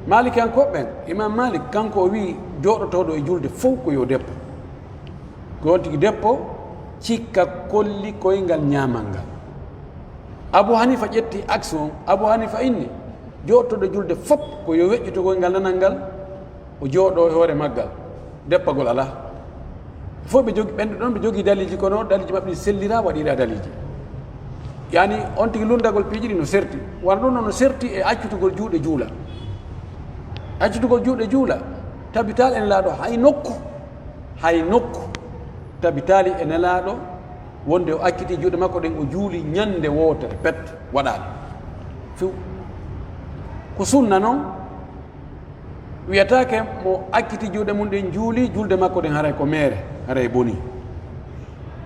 Maalikiyankooɓe ɓen, Imam Malik, kanko o wi'i jooɗotooɗo e julde fow ko yo deppo. Ko on tigi deppo, cikka kolli koyngal ñaamal ngal. Abu Hanifa ƴetti aksi on. Abu Hanifa inni, jooɗotooɗo e julde fow ko yo weƴƴito koyngal nanal ngal, o jooɗoo e hoore maggal, deppagol alaa. Fof ɓe jogi, ɓen ɗon ɓe jogii daliiji, kono daliiji maɓɓe ɗi selliraa, waɗiraa daliiji. Yani, on tigi lunndagol piiji ɗi no serti. Wano ɗum noon no serti e accutugol juuɗe juula. Accutugol juuɗe juula, tabitaali e Nelaaɗo hay nokku, hay nokku tabitaali e Nelaaɗo wonde o accitii juuɗe makko ɗen, o juuli ñannde wootere, pet, waɗaali. Few. Ko sunna noon, wiyataake mo acciti juuɗe mum ɗen juuli, julde makko ɗen haray ko meere, haray bonii.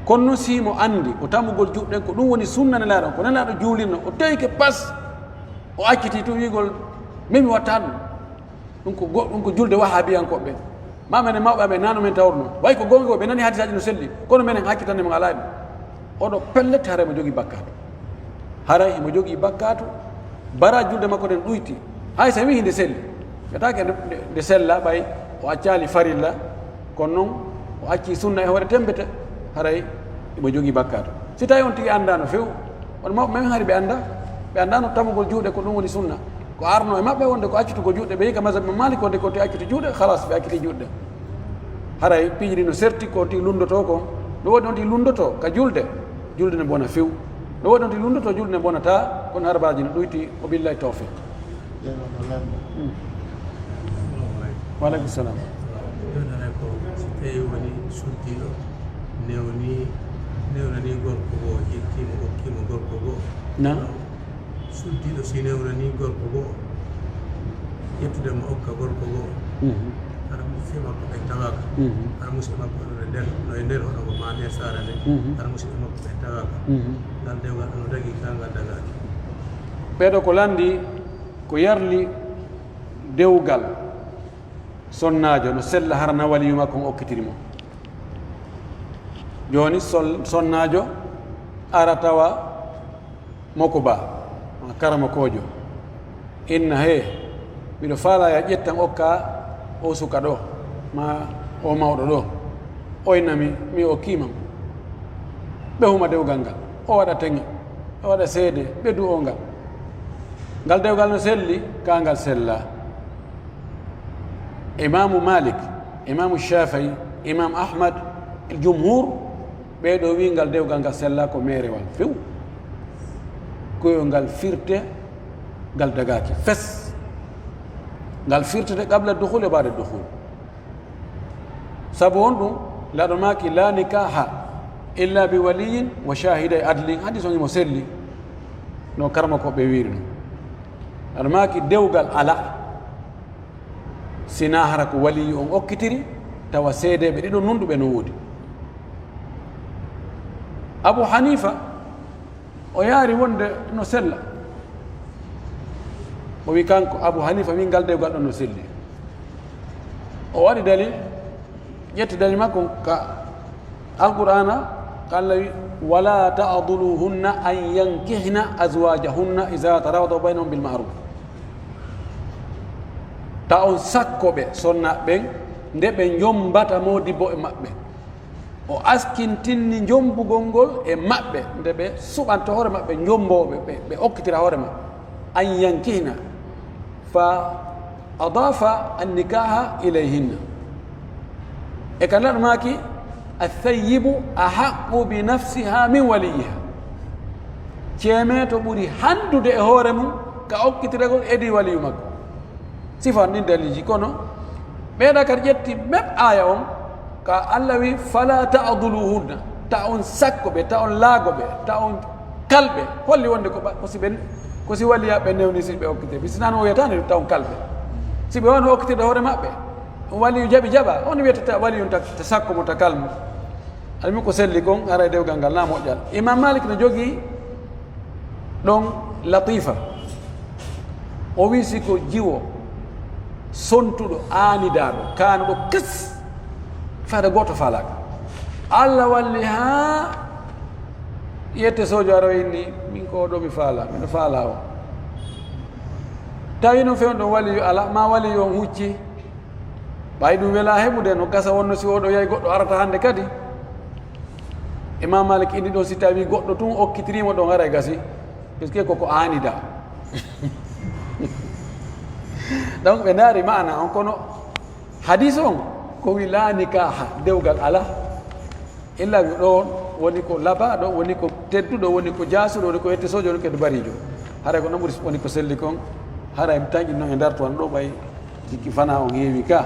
Kono non si mo anndi, o tamugol juuɗe ɗen, ko ɗum woni sunna Nelaaɗo, ko Nelaaɗo juulirno, o tawike pas, o acciti tun wi'ugol, "Min mi watta ɗum." Ɗum ko go-, ɗum ko julde wahaabiyankooɓe ɓen. Ma menen mawɓe amen nano men tawruno. Way ko goonga, ɓe nani hadisaaji no selli, kono menen hakkitande mon alaa ɗum. Oɗo pellet haray mo jogii bakkaatu. Haray himo jogii bakkaatu, bara julde makko ɗen ɗuyti. Hay so wi'i nde selli, ɓe taake nde, nde, nde sella ɓay o accaali farilla, kono non o accii sunna e hoore tembete, haray himo jogii bakkaatu. Si tawi on tigi anndaano few, on mawɓe men hari ɓe annda, ɓe anndaano tamugol juuɗe ko ɗum woni sunna. Ko arno e maɓɓe wonde ko accitugol juuɗe, ɓe yi'i ka mazhab Imam Malik wonde ko ti accuti juuɗe, halas ɓe acciti juuɗe. Haray piiji ɗi no serti ko ti lunndotoo kon. No woodi on ti lunndotoo ka julde, julde ne bona few. No woodi on ti lunndotoo, julde ne bonataa, kono harbaaji no ɗuyti, wa billahi tawfiq. Mm. Wa aleykum salam. Jooni hannde ko si tawii woni suddiiɗo newni, newnani gorko goo, ƴettii mo, okkii mo gorko goo. Naam. Suddiiɗo si newnanii gorko go'o, ƴettude mo okka gorko go'o, mhm, hara musiɗɓe makko ɓen tawaaka. Mhm. Hara musiɗɓe makko no e nder, no e nder hono ko maa nder saare nde, mhm, hara musiɗɓe makko ɓen tawaaka. Mhm. Ngal dewgal no dagii, kaa ngal dagaaki. Ɓeeɗo ko lanndii ko yarli dewgal sonnaajo no sella hara na waliyu makko on okkitiri mo. Jooni sol-, sonnaajo ara tawa Moko Ba, ma karamokoojo, inna, "Hee, miɗo faalaa yo a ƴettan okkaa oo suka ɗoo, maa oo mawɗo ɗoo." Oy na mi, mi okkii ma mo. Ɓe huma dewgal ngal, o waɗa teŋe, o waɗa seede, ɓe du'oo ngal. Ngal dewgal no selli, kaa ngal sellaa. Imaamu Malik, Imaamu Shaafi'i, Imaamu Ahmad, jumhur, ɓee ɗoo wi'i ngal dewgal ngal sellaa ko meerewal few. Ko yo ngal firte, ngal dagaaki fes. Ngal firtete qabla dukhul e ba'da dukhul. Sabu honɗum? Laaɗo maaki, "Laa nikaaha Illa bi waliyin wa shahiday adlin, hadis on himo selli, no karma ko ɓe wiiri ɗum. Aɗa maaki dewgal alaa, sinaa hara ko waliyu on okkitiri, tawa seedeeɓe ɗiɗo nunɗuɓe no woodi. Abu Hanifa, o yaari wonde no sella. O wi kanko, Abu Hanifa wi ngal dewgal ɗon no selli. O waɗi dalil, ƴetti dalil makko ka Alqur'aana, ka Alla wi, "Wala ta'duluhunna an yankihna azwajahunna iza tarawadaw baynahum bil ma'ruf." Ta on sakko ɓe, sonnaaɓe ɓen, nde ɓe njombata moodibbo e maɓɓe. O askintinni njombugol ngol e maɓɓe, nde ɓe suɓanta hoore maɓɓe, njombooɓe, ɓe, ɓe okkitira hoore maɓɓe. An yankihna. Fa adafa an nikaha ilayhinna. E ka nder maaki, "Athayyibu ahaqqu bi nafsiha min waliyiha." Ceemeeto ɓuri handude e hoore mum ka okkitiragol edii waliyu makko. Sifan ɗin dalilji, kono ɓeeɗa kadi ƴetti même aaya on, ka Alla wi, "Fala ta'duluhunna." Ta on sakko ɓe, ta on laago ɓe, ta on kal ɓe. Holli wonde ko ɓa-, ko si ɓen, ko si waliya ɓe newni si ɓe okkite. Mi sinano o wiyata ni ta on kal ɓe. Si ɓe wano okkitirde hoore maɓɓe, waliyu jaɓi jaɓa, on wiyata ta waliyu ta, ta sakko mo, ta kal mo. Almi ko selli kon, haray dewgal ngal na moƴƴal. Imam Malik no jogii ɗon latifa. O wi'i si ko jiwo sontuɗo, aanidaaɗo, kaanuɗo kas, fayda gooto faalaaka. Alla walli haa yette sojo ara o inni, "Min ko ɗo mi faala, miɗo faala o." Tawi no fewndo waliyu ala, ma waliyu on hucci. Ɓay ɗum welaa heɓude, no gasa wonno si oɗo yahi goɗɗo arata hannde kadi. Imam Malik inni ɗon si tawi goɗɗo tun okkitiriimo ɗon haray gasi, puisque koko aanida. Donc ɓe ndaari maana on, kono hadis on ko wi laa nikaha, dewgal alaa. Illa wi ɗon woni ko labaaɗo, woni ko tedduɗo, woni ko jaasuɗo, woni ko yettisoojo, woni ko bariijo. Haray ko ɗon ɓuri woni ko selli kon, haray mi tanƴi non e ndarto an ɗo ɓay. Sikki fana on heewi ka.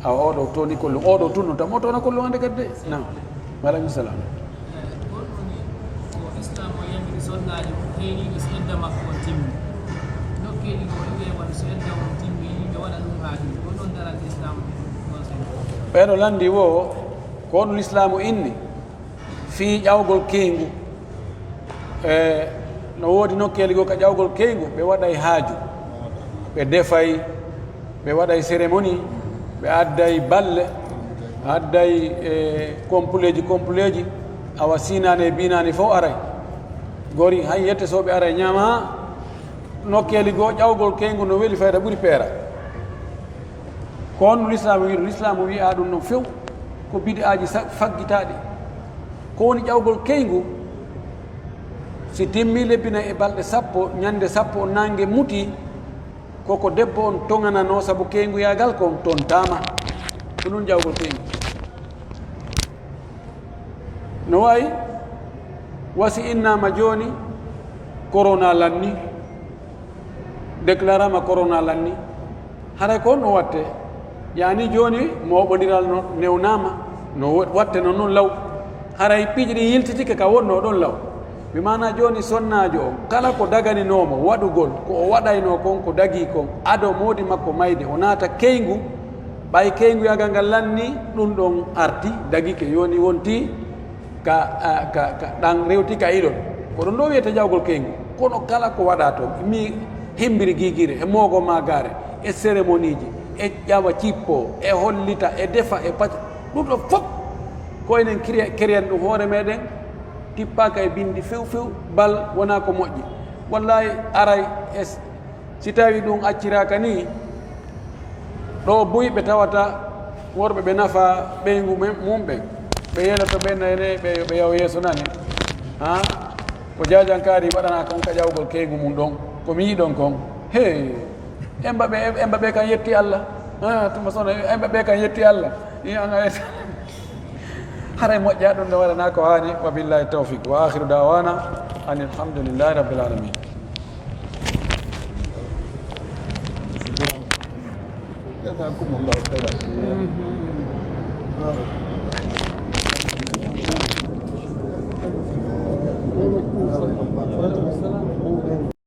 Awa oɗo toni kollu, oɗo tun no tamo tona kollu hande kadi de. Naam. Wa alaikum salam. Ko Islam o yamiri sonnaajo heeriiɗo si edda makko on timmi. Nokkeeli goo iwee waɗu si edda on timmi, ɓe waɗa ɗum haaju. Ko ɗon daral Islam o conseil. Ɓeɗo landi wo, ko ɗum Islam o inni. Fii ƴawgol keyngu, e, no woodi nokkeeli goo ka ƴawgol keyngu, ɓe waɗay haaju, ɓe defay, ɓe waɗay cérémonie, ɓe adday balle, adday, e, kompuleeji, kompuleeji, awa siinaani e biinaani fof aray. Gori, hay yette sooɓe aray ñaama, haa nokkeeli goo ƴawgol keyngu no weli fayda ɓuri peera. Ko honno Lislaamu wi'i ɗum? Lislaamu wi'aa ɗum non few ko bid'aaji sa-, faggitaaɗi. Ko woni ƴawgol keyngu? Si timmii lebbi nay e balɗe sappo, ñande sappo on naange muti, ko ko debbo on toŋananoo sabu keynguyaagal kon tontaama. Ko ɗum ƴawgol keyngu. No wayi wa si innaama jooni, korona lanni, déclarama korona lanni, haray ko honno watte? Yaani jooni mooɓondiral no newnaama, no wa-, watte non non law. Haray piiji ɗin yiltitike ka wonnoo ɗon law. Bi maanaa jooni sonnaajo on, kala ko daganinoo mo waɗugol, ko o waɗaynoo kon, ko dagii kon, ado moodi makko mayde, o naata keyngu, ɓay keynguyaagal ngal lanni, ɗum ɗon arti, dagike, jooni wonti ka, a, ka, ka ɗan rewti ka iɗon. Ko ɗum ɗo wiyete ƴawgol keyngu. Kono kala ko waɗaa toon, mi himbiri giigire, e moogo maagaare, e cérémonieji, e ƴawa cippo, e hollita, e defa, e pac-, ɗum ɗo fof ko enen kiri-, keriyan ɗum hoore meɗen, tippaaka e bindi few few, bal wonaa ko moƴƴi. Wallahi, aray e s-, si tawi ɗum acciraaka ni, ɗo buy ɓe tawata worɓe ɓe nafa ɓeyngu men, mum ɓen. Ɓe yeloto ɓen nene, ɓe, ɓe yaw yeeso nane. Ha? Ko jaajankaari waɗanaa kon ka ƴawgol keyngu mum ɗon. Ko mi yiɗon kon. Hey! Emba ɓe, emba ɓe kan yetti Allah. Ha, tuma sono, emba ɓe kan yetti Allah. I an a yetti. Haray moƴƴa ɗum no waɗanaa ko haani. Wa billahi tawfiq. Wa akhiru da'wana anil hamdulillahi rabbil alamin. جزاكم الله خيرا.